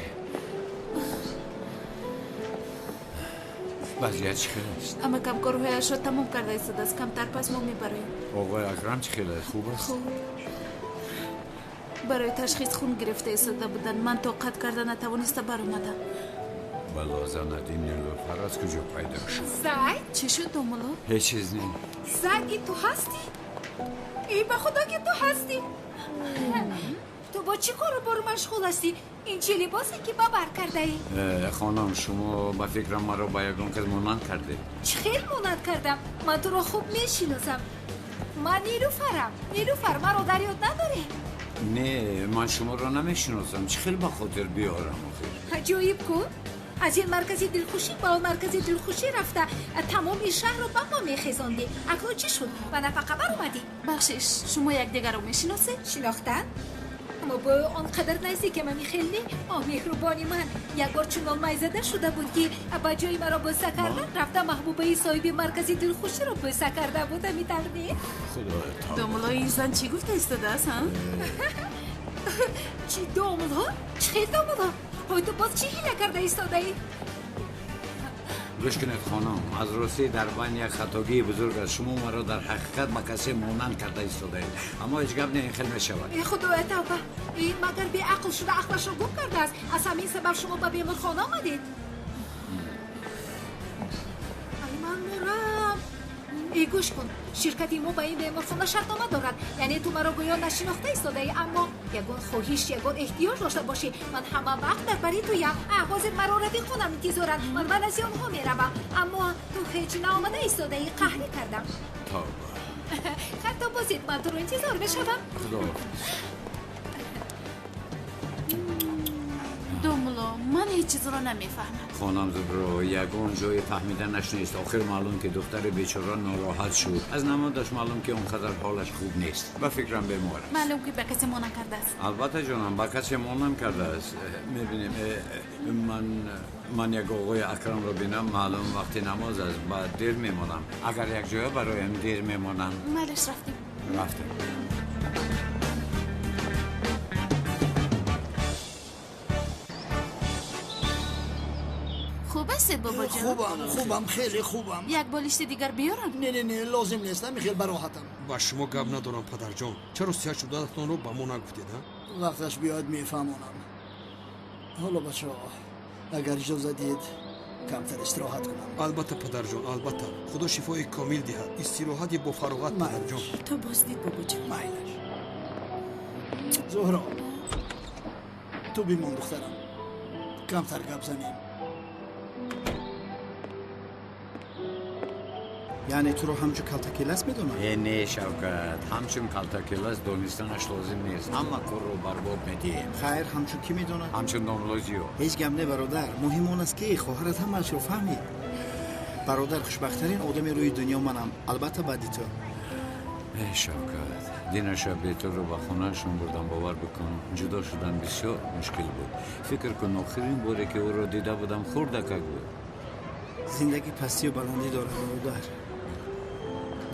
Вазъият чӣ хел аст? Амакам корҳояшро тамом карда истодааст, камтар пас мо мебароем. Оғои Акрам чӣ хел аст? Хуб аст? Хуб. Барои ташхис хун гирифта истода буданд. Ман тоқат карда натавониста баромадам. Бало занад, ин Нилуфар аз куҷо пайдо шуд? Зайд? Чӣ шуд, домулло? Ҳеҷ чиз не. Зайд, ин ту ҳастӣ? Ӣ, ба худо ки ту ҳастӣ. Ту бо чӣ кору бору машғул ҳастӣ? Ин чӣ либосе ки ба бар кардаӣ? Хонум, шумо ба фикрам маро ба ягон кас монанд кардед. Чӣ хел монанд кардам? Ман туро хуб мешиносам. Ман Нилуфарам. Нилуфар, маро дар ёд надорӣ? Не, ман шуморо намешиносам. Чӣ хел ба хотир биёрам охир? Аҷоиб ку? Аз ин маркази дилхушӣ ба он маркази дилхушӣ рафта тамоми шаҳрро ба мо мехезондӣ. Акнун чӣ шуд? Ба нафақа баромадӣ? Бахшиш, шумо якдигарро мешиносед? Шинохтан? Аммо бо он қадар наздикам, ами хел не. О, меҳрубони ман, як бор чунон майзада шуда буд, ки ба ҷои маро бӯса кардан рафта маҳбубаи соҳиби маркази дилхуширо бӯса карда буд. Ами тавр не? Худоё, тавба. Домулло, ин зан чӣ гуфта истодааст, ҳа? Чӣ домулло? Чӣ хел домулло? Ҳой, ту боз чӣ ҳила карда истодаӣ? Гӯш кунед, хонум, аз ростӣ дар байн як хатогии бузург аст. Шумо маро дар ҳақиқат ба касе монанд карда истодаед, аммо ҳеҷ гап не, ин хел мешавад. Э, худоя, тавба! Ин магар беақл шуда ақлашро гум кардааст? Аз ҳамин сабаб шумо ба беморхона омадед? Ай, ман мурам. Э, гӯш кун, ширкати мо ба ин беморхона шартнома дорад. Яъне ту маро гӯё нашинохта истодаӣ, аммо ягон хоҳиш, ягон эҳтиёҷ дошта бошӣ, ман ҳама вақт дар бари туям. Ҳозир маро рафиқонам интизоранд, ман ба назди онҳо меравам. Аммо ту ҳеҷ наомада истодаӣ, қаҳрӣ кардам. Тавба. Хайр, то бозид, ман туро интизор мешавам. Худоҳофиз. Домулло, ман ҳеҷ чизро намефаҳмад. Хонам Зуҳро, ягон ҷои фаҳмиданаш нест. Охир маълум ки духтари бечора нороҳат шуд. Аз намодаш маълум ки он қадар ҳолаш хуб нест. Ба фикрам бемор аст. Маълум ки ба касе монанд кардааст. Албатта ҷонам, ба касе монанд кардааст. Мебинем, ман як оғои Акрамро бинам, маълум вақти намоз аст, баъд дер мемонам. Агар як ҷоя бароям дер мемонам. Майлаш, рафтем. Рафтем. Хуб ҳастед, бобоҷон? Хубам, хубам, хеле хубам. Як болишти дигар биёрам? Не, не, не, лозим нест, ҳамин хел бароҳатам. Ба шумо гап надорам, падарҷон. Чаро сиҳат шуданатонро ба мо нагуфтед, а? Вақташ биёяд мефаҳмонам. Ҳоло бачаҳо, агар иҷоза диҳед, камтар истироҳат кунам. Албатта, падарҷон, албатта. Худо шифои комил диҳад. Истироҳати бо фароғат, падарҷон. То боздид, бобоҷон. Майлаш. Зуҳро, ту бимон, духтарам. Камтар гап занем. Яъне туро ҳамчун калтакелас медонад? Э, не, Шавкат, ҳамчун калтакелас донистанаш лозим нест. Ҳама корро барбод медиҳем. Хайр, ҳамчун кӣ медонад? Ҳамчун домлозиё. Ҳеҷ гап не, бародар. Муҳим он аст, ки хоҳарат ҳамаашро фаҳмид. Бародар, хушбахттарин одами рӯи дунё манам, албатта баъди ту. Э, Шавкат, динаша бетурро ба хонаашон бурдам, бовар бикун, ҷудо шудан бисёр мушкил буд. Фикр кун, охирин боре ки ӯро дида будам, хурдакак буд. Зиндагӣ пастию баландӣ дорад, бародар.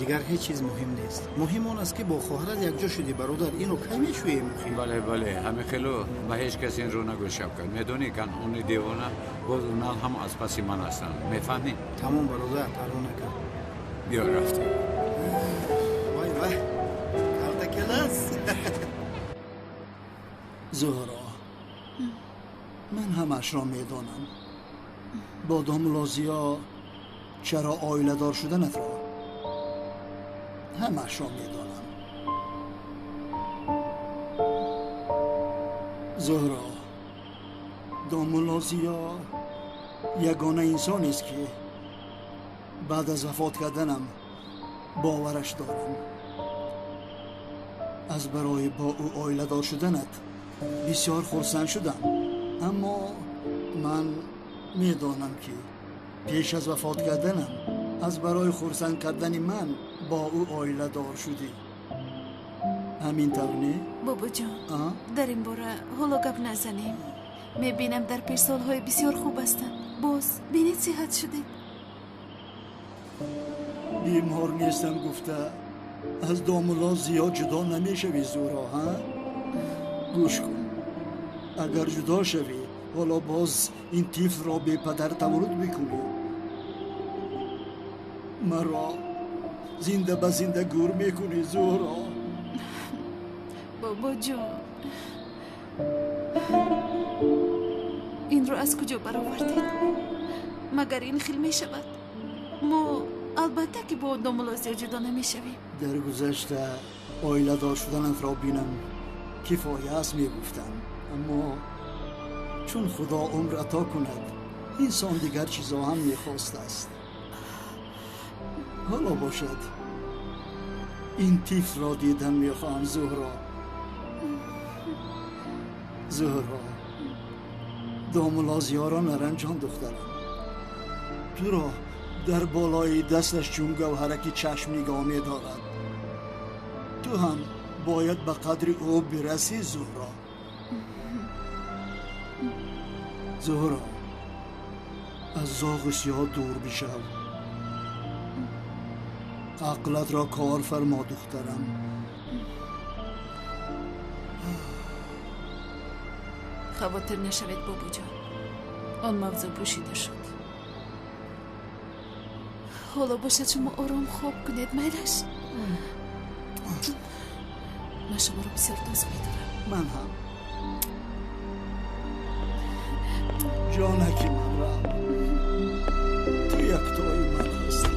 Дигар ҳеҷ чиз муҳим нест. Муҳим он аст, ки бо хоҳарат якҷо шудӣ, бародар. Инро кай мешӯем? Бале, бале, ҳамин хело ба ҳеҷ кас инро нагӯ, Шавкат. Медонӣ, канъони девона боз унал ҳам аз паси ман ҳастанд. Мефаҳмӣ? Тамом, бародар, парво накун. Биё, рафтем. Вай вай, калтакелас. Зуҳро, ман ҳамаашро медонам. Бо домлозиё чаро оиладор шуданатро ҳамаашро медонам. Зуҳро, домулозиё ягона инсонест, ки баъд аз вафот карданам бовараш дорам. Аз барои бо ӯ оиладор шуданат бисёр хурсанд шудам, аммо ман медонам, ки пеш аз вафот карданам аз барои хурсанд кардани ман бо ӯ оиладор шудӣ. Ҳамин тавр не? Бобоҷон, дар ин бора ҳоло гап назанем. Мебинам дар пеш солҳои бисёр хуб ҳастанд. Боз бинед, сиҳат шудед. Бемор нестам гуфта аз домулло зиёд ҷудо намешавӣ, Зуҳро, ҳа? Гӯш кун, агар ҷудо шавӣ, ҳоло боз ин тифлро бепадар таваллуд мекунӣ. Маро зинда ба зинда гур мекунӣ, Зуҳро. Бобоҷон, инро аз куҷо баровардед? Магар ин хел мешавад? Мо албатта ки бо домулло зиёд ҷудо намешавем. Дар гузашта оиладор шуданатро бинам кифоя аст мегуфтам, аммо чун худо умр ато кунад, инсон дигар чизо ҳам мехостааст. Ҳоло бошад, ин тифлро дидан мехоҳам, Зуҳро. Зуҳро, домулозиёро наранҷон, духтарам. Туро дар болои дасташ чун гавҳараки чашм нигоҳ медорад. Ту ҳам бояд ба қадри ӯ бирасӣ, Зуҳро. Зуҳро, аз зоғу сиёҳ дур бишав. Ақлатро кор фармо, духтарам. Хавотир нашавед, бобоҷон. Он мавзӯъ пӯшида шуд. Ҳоло бошад, шумо ором хоб кунед, майлаш? Ман шуморо бисёр дӯст медорам. Ман ҳам. Ҷонаки ман рафт. Ту яктои ман ҳастӣ.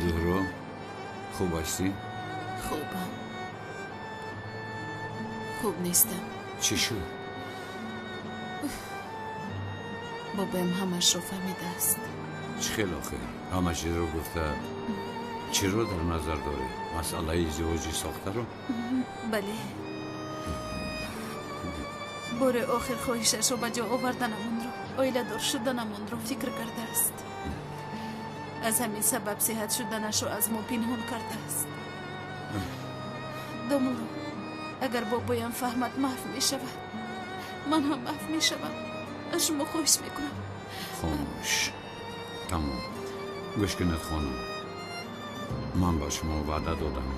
Зуҳро, Хуб ҳастӣ? Хубам. Хуб нестам. Чӣ шуд? Бобоям ҳамашро фаҳмидааст. Чӣ хел охир? Ҳама чизро гуфта чиро дар назар дорӣ? Масъалаи издивоҷи сохтаро? Бале. Бори охир хоҳишашро ба ҷо оварданамонро, оиладор шуданамонро фикр кардааст. Аз ҳамин сабаб сиҳат шуданашро аз мо пинҳон кардааст. Домулло, агар бобоям фаҳмад, маҳв мешавад. Ман ҳам маҳв мешавам. Аз шумо хоҳиш мекунам. Хомӯш. Тамом. Гӯш кунед, хонум. Ман ба шумо ваъда додам.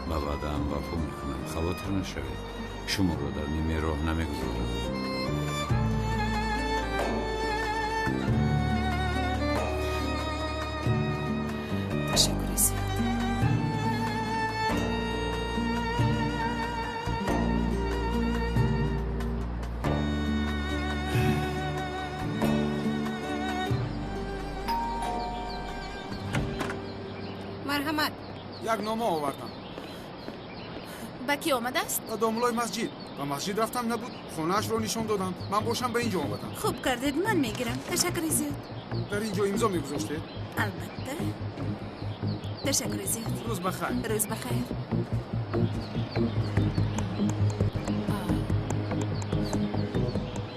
Ба ваъдаам вафо мекунам. Хавотир нашавед. Шуморо дар нимаи роҳ намегузорам. Ташаккури зиёд. Марҳамат. Як нома овардам. Ба кӣ омадааст? Ба домулои масҷид. Ба масҷид рафтам, набуд. Хонаашро нишон додам. Ман бошам ба ин ҷо омадам. Хуб кардед, ман мегирам. Ташаккури зиёд. Дар ин ҷо имзо мегузоштед? Албатта. Ташаккури зиёд. Рӯз ба хайр. Рӯз ба хайр.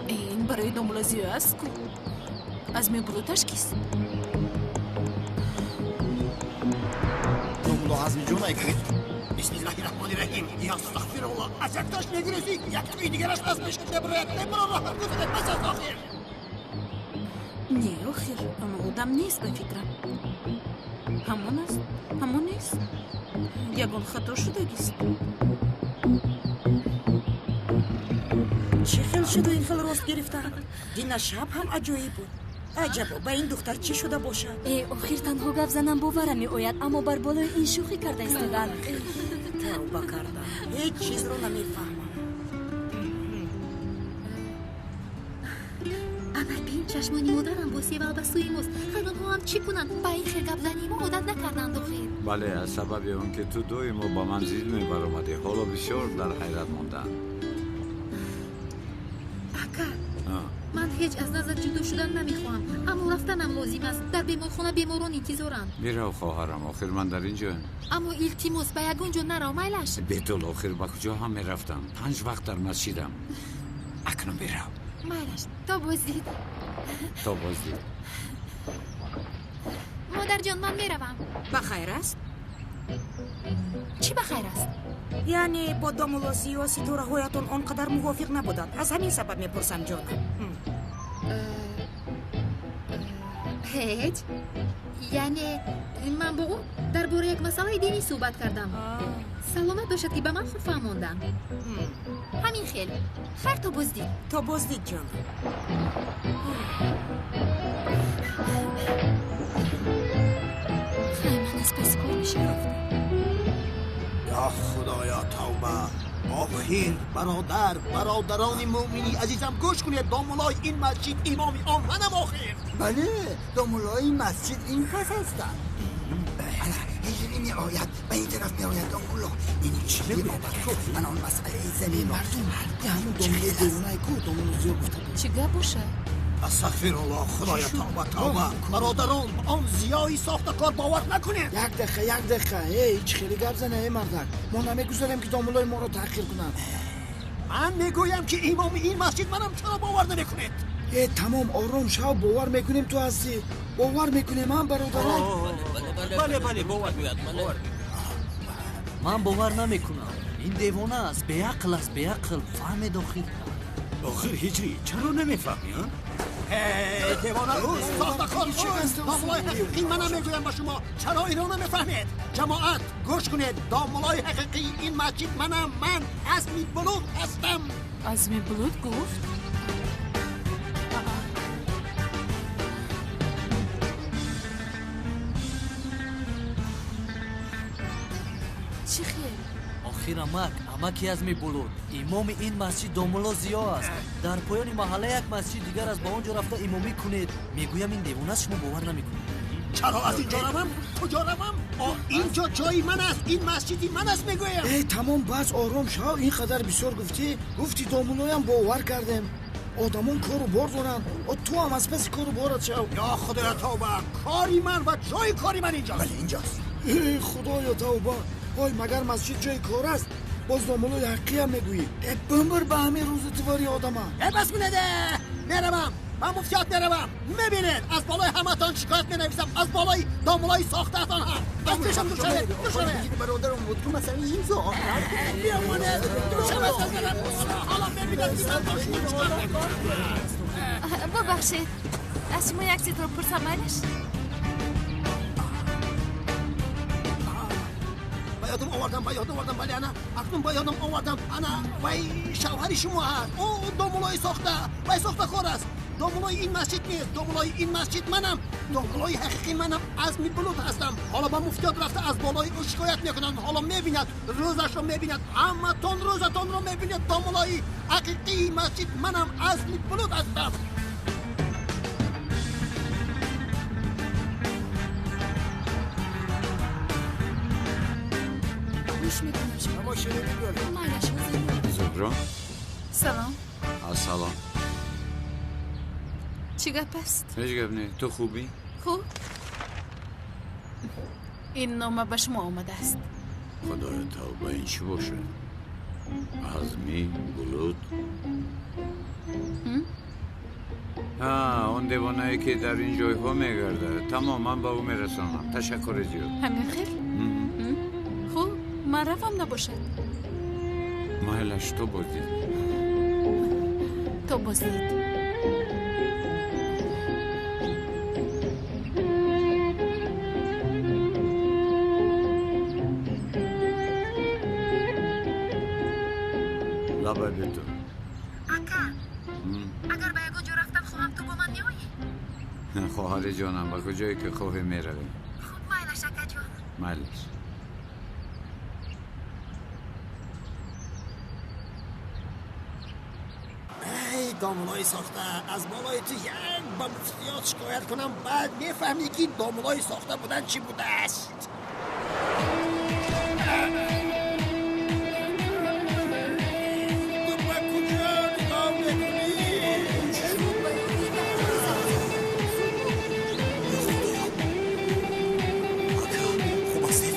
Ин барои домула Зиё аст ку? Аз мебуруташ кист? Домуло Азмиҷон айку? Бисмиллаҳи раҳмони раҳим. Я астағфируллоҳ. Аз якташ мегурезӣ, яктои дигараш аз пешат мебарояд. Маро роҳат гузоред, бас аст охир. Не, охир, он одам нест ба фикрам. Ҳамон аст, ҳамон нест. Ягон хато шудагист. Чӣ хел шуду ин хел рост гирифтан? Дина шаб ҳам аҷоиб буд. Аҷабо, ба ин духтар чӣ шуда бошад? Э, охир танҳо гап занам боварам меояд, аммо бар болои ин шӯхӣ карда истодан. Тавба кардам, ҳеҷ чизро намефаҳмам. Ана бин, чашмони модарам бо севал ба сӯи мост. Хайр, онҳо ҳам чӣ кунанд? Ба ин хел гапзании мо одат накарданд охир. Бале, аз сабаби он ки ту доимо ба ман зид мебаромадӣ, ҳоло бисёр дар ҳайрат мондаам. Ака, ман ҳеҷ аз назар ҷудо шудан намехоҳам, аммо рафтанам лозим аст. Дар беморхона беморон интизоранд. Бирав, хоҳарам, охир ман дар ин ҷоям. Аммо илтимос, ба ягон ҷо нарав, майлаш. Бетул, охир ба куҷо ҳам мерафтам? 5 вақт дар масҷидам. Акнун бирав. Майлаш, то боздид. То боздид. Модарҷон, ман меравам. Ба хайр аст? Чӣ ба хайр аст? Яъне бо домулло Зиё ситораҳоятон он қадар мувофиқ набуданд. Аз ҳамин сабаб мепурсам, ҷонам. Ҳеҷ. Яъне ман бо ӯ дар бораи як масъалаи динӣ суҳбат кардам. Саломат бошад, ки ба ман хуб фаҳмонданд. Ҳамин хел. Хайр, то боздид. То боздид, ҷонам. Хай, ман аз паси кор мешарафтам. Я худоё, тавба! Охир, бародар, бародарони муъмини азизам, гӯш кунед, домулои ин масҷид имоми он манам охир. Бале, домулои масҷид ин кас ҳастанд. Ҳиҷрӣ меояд, ба ин тараф меояд домулло. Ин чӣ меобад? Ман он масъалаи заминро мардум ҳамун домуллои девонае ку домулло Зиё гуфта буд. Чӣ гап бошад? Астағфируллоҳ, худоё, тавба, тавба. Бародарон, он Зиёи сохтакор бовар накунед. Як дақиқа, як дақиқа. Эй, чӣ хеле гап зане, эй мардак. Мо намегузорем, ки домуллои моро таҳқир кунанд. Ман мегӯям, ки имоми ин масҷид манам, чаро бовар намекунед? Э, тамом, ором шав, бовар мекунем ту ҳастӣ. Бовар мекунем, ҳам бародарон. Бале, бале, бовар мекунем. Ман бовар намекунам. Ин девона аст, беақл аст, беақл. Фаҳмед охир. Охир ҳиҷрӣ, чаро намефаҳмӣ, а? Эй, девона ӯст, сохтакор ӯст. Домуллои ҳақиқӣ манам мегӯям ба шумо. Чаро инро намефаҳмед? Ҷамоат, гӯш кунед, домуллои ҳақиқии ин масҷид манам. Ман Азми Булуд ҳастам. Азми Булуд гуфт? Чӣ хел? Охир амак, Амаки Азми Булут, имоми ин масҷид домулло Зиё аст. Дар поёни маҳалла як масҷид дигар аст, ба он ҷо рафта имомӣ кунед. Мегӯям ин девона аст, шумо бовар намекунед. Чаро аз ин ҷо равам? Куҷо равам? Ин ҷо ҷои ман аст, ин масҷиди ман аст, мегӯям. Эй, тамом, бас, ором шав. Ин қадар бисёр гуфтӣ, гуфти домуллоям бовар кардем. Одамон кору бор доранд, ту ҳам аз паси кору борат шав. Ё худоё тавба, кори ман ва ҷои кори ман инҷост. Бале, инҷост. Эй худоё тавба, ой, магар масҷид ҷои кор аст? Боз домуллои ҳақиқиям мегӯӣ. Э, бимир ба ҳамин рӯзи тивори одама. Э, бас кунед, меравам, ба муфтиёт меравам. Мебинед, аз болои ҳаматон шикоят менависам, аз болои домуллои сохтаатон ҳам. Аз пешам дур шавед, дур шавед. Бародарам буд, ту масъалаи имзо. Биёмонед, дур шавед аз назарам. Ҳоло мебинед, ки ман бо шумо чикор мекунам. Бубахшед, аз шумо як чизро пурсам, майлаш? Ба ёдам овардам, ба ёдам овардам, бале, ана акнун ба ёдам овардам. Ана вай шавҳари шумо ҳаст, ӯ домуллои сохта, вай сохтакор аст. Домуллои ин масҷид нест, домуллои ин масҷид манам, домуллои ҳақиқӣ манам, Азми Булут ҳастам. Ҳоло ба муфтиёт рафта аз болои ӯ шикоят мекунанд. Ҳоло мебинад, рӯзашро мебинад, ҳаматон рӯзатонро мебинед. Домуллои ҳақиқии масҷид манам, Азми Булут ҳастам. Гӯш мекунам шумо. Майлаш, Зуҳро. Салом. Ассалом. Чӣ гап аст? Ҳеҷ гап не. Ту хубӣ? Хуб. Ин нома ба шумо омадааст. Худоё тавба, ин чӣ бошад? Азми Булут. Он девонае ки дар ин ҷойҳо мегардад. Тамом, ман ба ӯ мерасонам. Ташаккури зиёд. Ҳамин хел? Хуб, ман равам набошад. Майлаш, то боздид. То боздид. Лабай биту. Ака, агар ба ягон ҷо рафтан хоҳам, ту бо ман меоӣ? Хоҳари ҷонам, ба куҷое ки хоҳӣ меравем. Хуб, майлаш, акаҷон. Майлаш. Эй домуллои сохта, аз болои ту як ба муфтиёт шикоят кунам, баъд мефаҳмӣ, ки домуллои сохта будан чӣ будааст. Ту ба куҷо нигоҳ мекунӣ? Хуб ҳастед?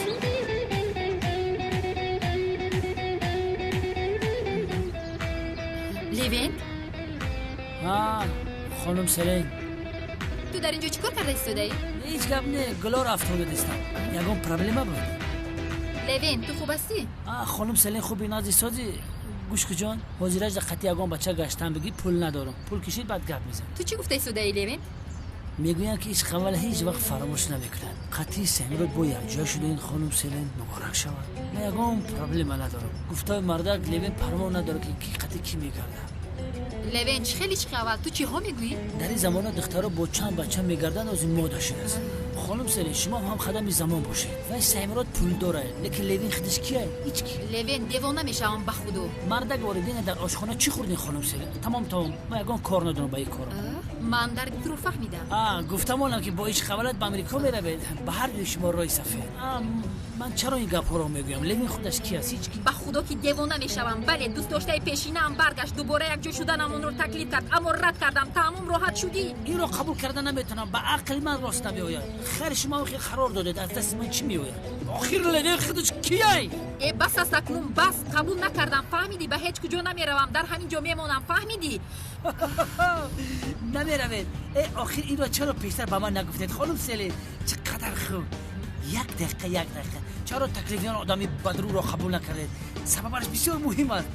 Левент. Хонум Селен. Ту дар ин ҷо чӣ кор карда истодаӣ? Ҳеҷ гап не, гулор афтода дистам. Ягон проблема буд? Левент, ту хуб ҳастӣ? Хонум Селен, хуби назди созӣ. Гӯш куҷон, ҳозираш дар қатъи ягон бача гаштан бигӣ, пул надорам. Пул кишид, баъд гап мезанам. Ту чӣ гуфта истодаӣ, Левент? Мегӯянд, ки ишқ аввал ҳеҷ вақт фаромӯш намекунад. Қатъи Саймурод бо якҷоя шудаин, хонум Селен, муборак шавад. Ман ягон проблема надорам. Гуфтаи мардак Левен парво надорад, ки қатъи кӣ мегардад. Левен, чӣ хеле ишқи аввал? Ту чиҳо мегӯӣ? Дар ин замона духтаро бо чанд бача мегарданд, ози мода шудааст. Хонум Селен, шумо ҳам хадами замон бошед. Вай Саймурод пул дорад, лекин Левин худаш кия? Ҳеҷ ки. Левен, девона мешавам ба худо. Мардак воридина дар ошхона чӣ хӯрдин, хонум Селен? Тамом, тамом, ман ягон кор надорам ба ин коро. Ман дарди туро фаҳмидам. Гуфтам олам, ки бо ишқ аввалат ба Амрико меравед. Ба ҳар дуи шумо роҳи сафед. Ман чаро ин гапҳоро мегӯям? Левин худаш ки аст? Ҳеҷ ки. Ба худо ки девона мешавам. Бале, дӯстдоштаи пешинаам баргашт, дубора якҷо шуданам онро таклиф кард, аммо рад кардам. Тамом, роҳат шудӣ? Инро қабул карда наметавонам, ба ақли ман рост намеояд. Хайр, шумо охир қарор додед, аз дасти ман чӣ меояд? Охир Левин худаш кияй? Э, бас аст акнун, бас. Қабул накардам, фаҳмидӣ? Ба ҳеҷ куҷо намеравам, дар ҳамин ҷо мемонам, фаҳмидӣ? Намеравед? Э, охир инро чаро пештар ба ман нагуфтед, хонум Селин? Чӣ қадар хуб. Як дақиқа, як дақиқа, чаро таклифи он одами бадрӯро қабул накардед? Сабабаш бисёр муҳим аст.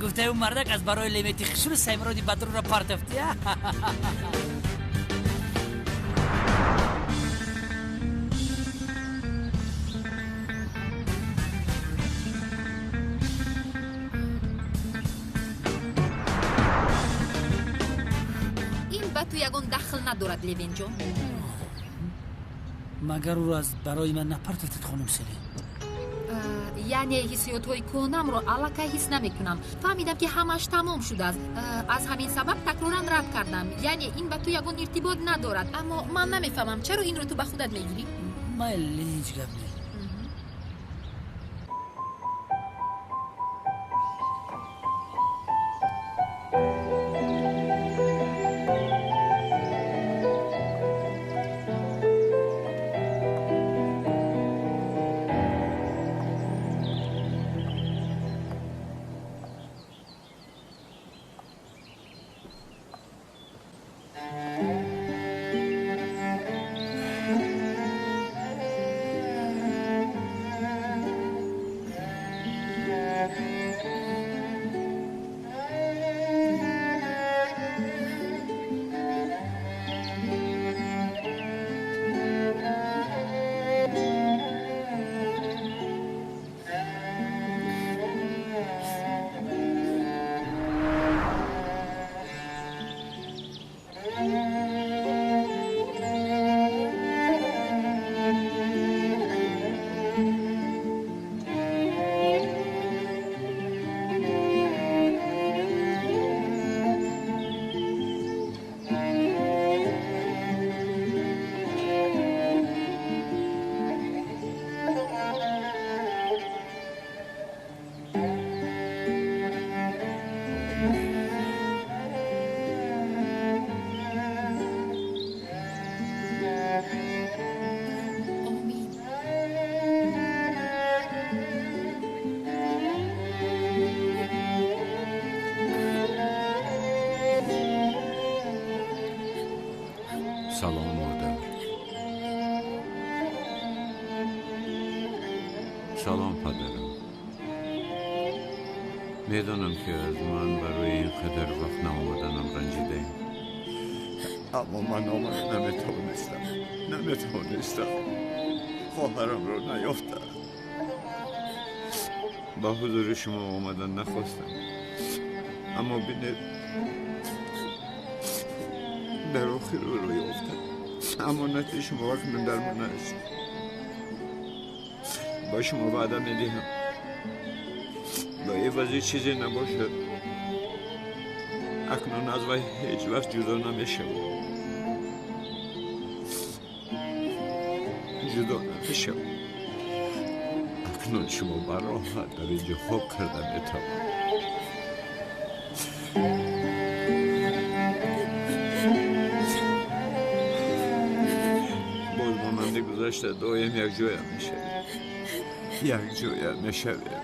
Гуфтаи ӯ мардак аз барои Левети хушрӯ Саймуроди бадрӯро партофтӣ. Ин ба ту ягон дахл надорад, Левенҷон. Магар ӯро аз барои ман напартофтед, хонум Селин? Яъне ҳиссиётҳои кӯҳнамро аллакай ҳис намекунам. Фаҳмидам, ки ҳамааш тамом шудааст. Аз ҳамин сабаб такроран рад кардам. Яъне ин ба ту ягон иртибот надорад. Аммо ман намефаҳмам, чаро инро ту ба худат мегирӣ? Майли, ҳеҷ гап не. Салом, модар. Салом, падарам. Медонам, ки аз ман барои ин қадар вақт наомаданам ранҷидаем, аммо ман омада наметавонистам, наметавонистам. Хоҳарамро наёфтам. Ба ҳузури шумо омадан нахостам, аммо бинед, дар охир ӯро ёфтам. Амонати шумо акнун дар ман аст. Ба шумо ваъда медиҳам, ба ивази чизе набошад, акнун аз вай ҳеҷ вақт ҷудо намешавам, ҷудо намешавам. Акнун шумо бароҳат дар инҷо хоб карда метавонед. Боз монанди гузашта доим якҷоя мешавем, якҷоя мешавем.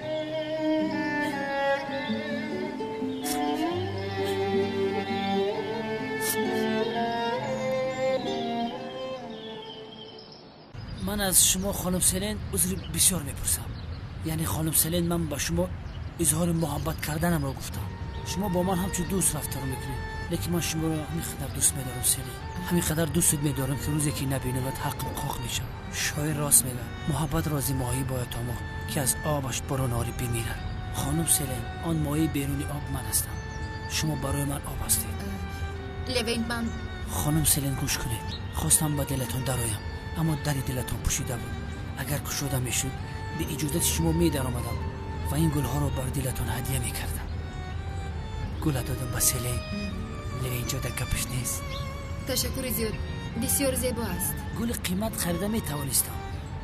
Ман аз шумо, хонум Селен, узри бисёр мепурсам. Яъне, хонум Селен, ман ба шумо изҳори муҳаббат карданамро гуфтам. Шумо бо ман ҳамчун дӯст рафтор мекунед, лекин ман шуморо ҳамин қадар дӯст медорам, Селен, ҳамин қадар дӯстат медорам, ки рӯзе ки набинамад, ҳаққам қоқ мешавад. Шоир рост мегӯяд: муҳаббат рози моҳӣ бояд омӯхт, ки аз обаш берун ори бимирад. Хонум Селен, он моҳии беруни об ман ҳастам, шумо барои ман об ҳастед. Левент, ман Хонум Селен, гӯш кунед. Хостам ба дилатон дароям, аммо дари дилатон пӯшида буд. Агар кушода мешуд, бе иҷозати шумо медаромадам ва ин гулҳоро бар дилатон ҳадя мекардам. Гула додам ба Селен. Левенҷо дар гапаш нест. Ташаккури зиёд, бисёр зебо аст. Гули қимат харида метавонистам,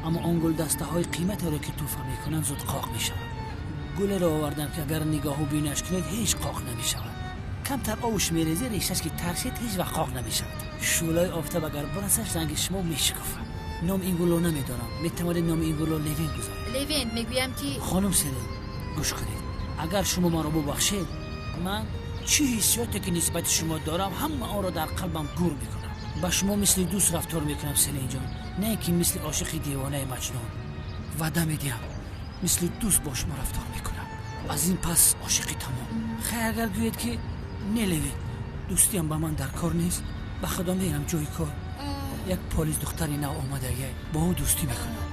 аммо он гулдастаҳои қиматеро, ки тӯҳфа мекунанд, зуд қоқ мешавад. Гулеро овардам, ки агар нигоҳу бинаш кунед, ҳеҷ қоқ намешавад. Камтар овуш мерезӣ, решаш ки таршед, ҳеҷ вақт қоқ намешавад. Шӯълаи офтоб агар бирасаш, ранги шумо мешикуфад. Ном ин гулро намедонам, метавонед номи ин гулро Левен гузоред. Левен, мегӯям ки Хонум Селен, гӯш кунед. Агар шумо маро бубахшед, ман чӣ ҳиссиёте ки нисбати шумо дорам, ҳама онро дар қалбам гур мекунам. Ба шумо мисли дӯст рафтор мекунам, Селенҷон, на ин ки мисли ошиқи девонаи маҷнун. Ваъда медиҳам, мисли дӯст бо шумо рафтор мекунам. Аз ин пас ошиқи тамом. Хайр, агар гӯед, ки не, Левен, дӯстиам ба ман дар кор нест, ба худо мерам ҷои кор. Як полис духтари нав омадагиай, бо ӯ дӯстӣ мекунам.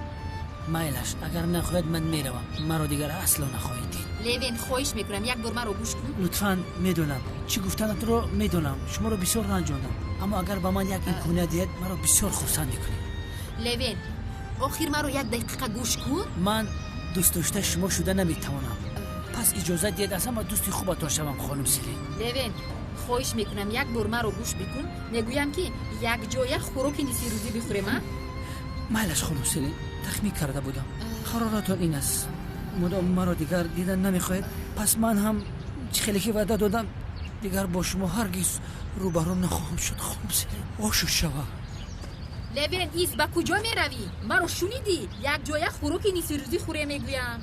Майлаш, агар нахоҳед, ман меравам. Маро дигар асло нахоҳед дид. Левен, хоҳиш мекунам, як бор маро гӯш кун. Лутфан, медонам чӣ гуфтанатро, медонам, шуморо бисёр ранҷондам, аммо агар ба ман як имконият диҳед, маро бисёр хурсанд мекунед. Левен, охир маро як дақиқа гӯш кун. Ман Дӯстдоштаи шумо шуда наметавонам. Пас иҷозат диҳед аз ҳама дӯсти хубатон шавам, хонум Селин. Левент, хоҳиш мекунам, як бор маро гӯш бикун. Мегӯям, ки якҷоя хӯроки нисфирӯзӣ бихӯрем, а? Майлаш, хонум Селин, тахмин карда будам. Қароратон ин аст. Мудом маро дигар дидан намехоҳед, пас ман ҳам чӣ хеле ки ваъда додам, дигар бо шумо ҳаргиз рӯбарӯ нахоҳам шуд, хонум Селин. Ошу шава. Левент, ис, ба куҷо меравӣ? Маро шунидӣ? Якҷоя хӯроки нисфирӯзӣ хӯре мегӯям.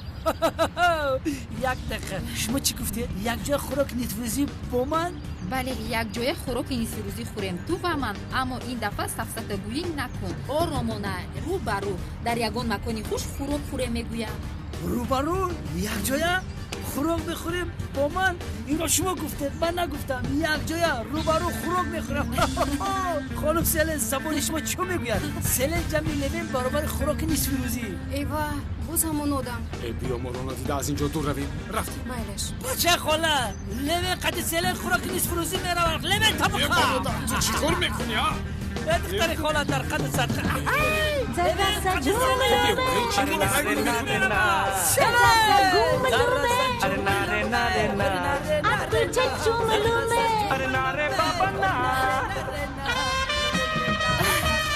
Як дақиқа, шумо чӣ гуфтед? Якҷоя хӯроки нисфирӯзӣ бо ман? Бале, якҷоя хӯроки нисфирӯзӣ хӯрем, ту ва ман. Аммо ин дафъа сафсатагӯӣ накун. Оромона, рӯ ба рӯ, дар ягон макони хуш хӯрок хӯре мегӯям. Рӯ ба рӯ, якҷоя хӯрок мехӯрем бо ман? Инро шумо гуфтед, ман нагуфтам. Якҷоя рӯ ба рӯ хӯрок мехӯрам. Хонум Селен, забони шумо чӣ мегӯяд? Селен ҷамъи Левен баробари хӯроки нисфирӯзӣ. Эва, боз ҳамон одам. Э, биё, моро надида аз ин ҷо дур равем. Рафтем. Майлаш. Бача хола, Левен қади Селен хӯроки нисфирӯзӣ меравад. Левен табуха. Ту чӣ кор мекунӣ, а? Э, духтари хола дар қади садқа.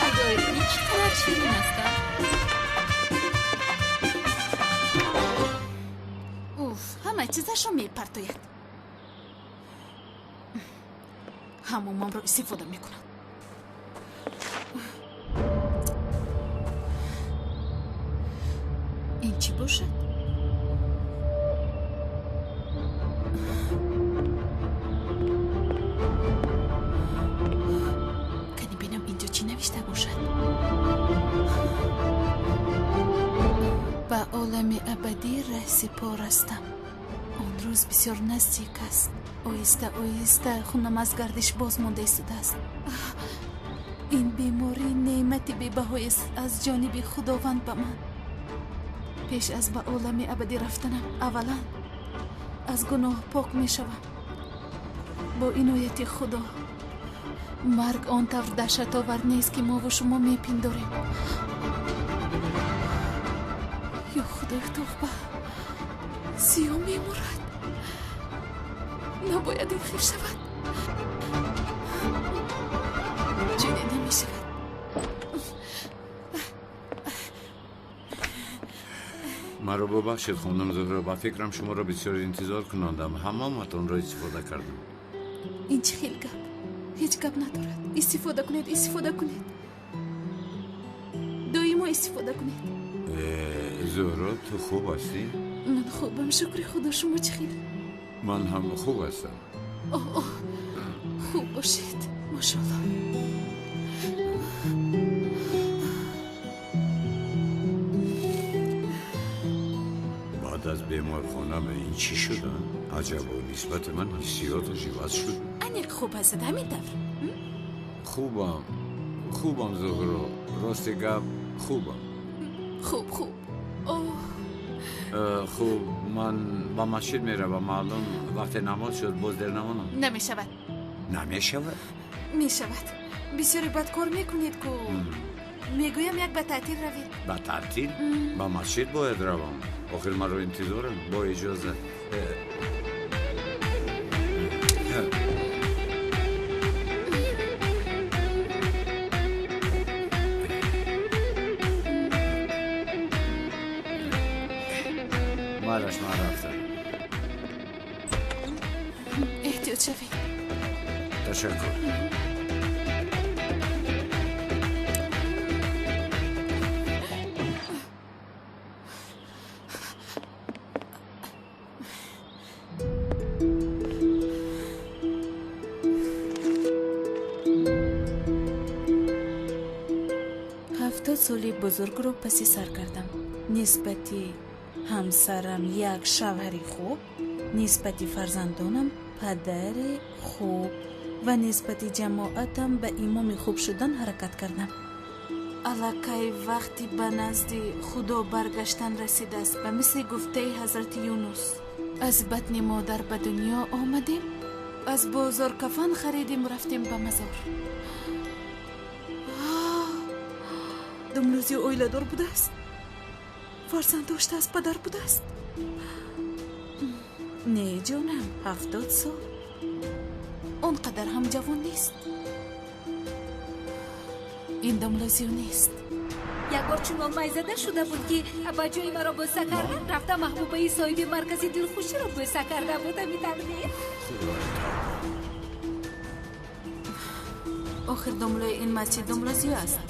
Аҷоиб, ин чӣ қадар ширин аст, а? Уф, ҳама чизашро мепартояд. Ҳамомамро истифода мекунад. Ин чӣ бошад? Кани бинам, инҷо чӣ навишта бошад? Ба олами абадӣ раҳсипор ҳастам. Он рӯз бисёр наздик аст. Оҳиста оҳиста хунам аз гардиш боз монда истодааст. Ин беморӣ неъмати бебаҳоест аз ҷониби Худованд ба ман. Пеш аз ба олами абадӣ рафтанам, аввалан аз гуноҳ пок мешавам. Бо инояти Худо марг он тавр даҳшатовар нест, ки мову шумо мепиндорем. Ё Худои, тавба, Зиё мемурад. Набояд ин хел шавад. Чунин намешавад. Маро бубахшед, хонум Зуҳро, ба фикрам шуморо бисёр интизор кунондам. Ҳамоматонро истифода кардам. Ин чӣ хел гап? Ҳеҷ гап надорад. Истифода кунед, истифода кунед, доимо истифода кунед. Зуҳро, ту хуб ҳастӣ? Ман хубам, шукри Худо. Шумо чӣ хел? Ман ҳам хуб ҳастам. Оҳ, оҳ, хуб бошед, машолло. Баъд аз беморхона ба ин чӣ шуда? Аҷабо, нисбати ман ҳиссиёташ иваз шуд. Аниқ хуб ҳастед, ҳамин тавр? Хубам, хубам, Зуҳро, рости гап, хубам. Хуб, хуб. Оҳ. Хуб, ман ба масҷид меравам. Маълум, вақте намоз шуд, боз дер намонам. Намешавад. Намешавад? Мешавад. Бисёре бад кор мекунед ку. Мегӯям, як ба таътил равед. Ба таътил? Ба масҷид бояд равам. Охир маро интизорам. Бо иҷозат. Майлаш, ман рафтам. Эҳтиёт шавед. Ташаккур. 70 соли бузургро паси сар кардам. Нисбати ҳамсарам як шавҳари хуб, нисбати фарзандонам падари хуб ва нисбати ҷамоатам ба имоми хуб шудан ҳаракат кардам. Аллакай вақти ба назди Худо баргаштан расидааст, ба мисли гуфтаи ҳазрати Юнус. Аз батни модар ба дунё омадем, аз бозор кафан харидем, рафтем ба мазор. Думлӯзи оиладор будааст. Фарзанд доштааст, падар будааст. Не, ҷонам, 70 сол. Он қадар ҳам ҷавон нест. Ин домла Зиё нест. Як бор чунон майзада шуда буд, ки ба ҷои маро бӯса кардан рафта маҳбубаи соҳиби маркази дилхуширо бӯса карда буд. Ҳамин. Охир домлаи ин масҷид домла Зиё аст.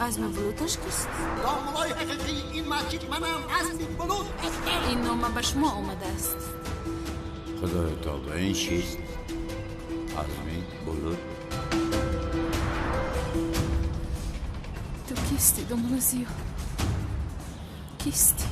Азми Булуташ кист? Домлаи ҳақиқии ин масҷид манам, Азми Булут ҳастам. Ин нома ба шумо омадааст. Худои тавба, ин чист? Азми Булут. Ту кисти, домла Зиё? Кисти?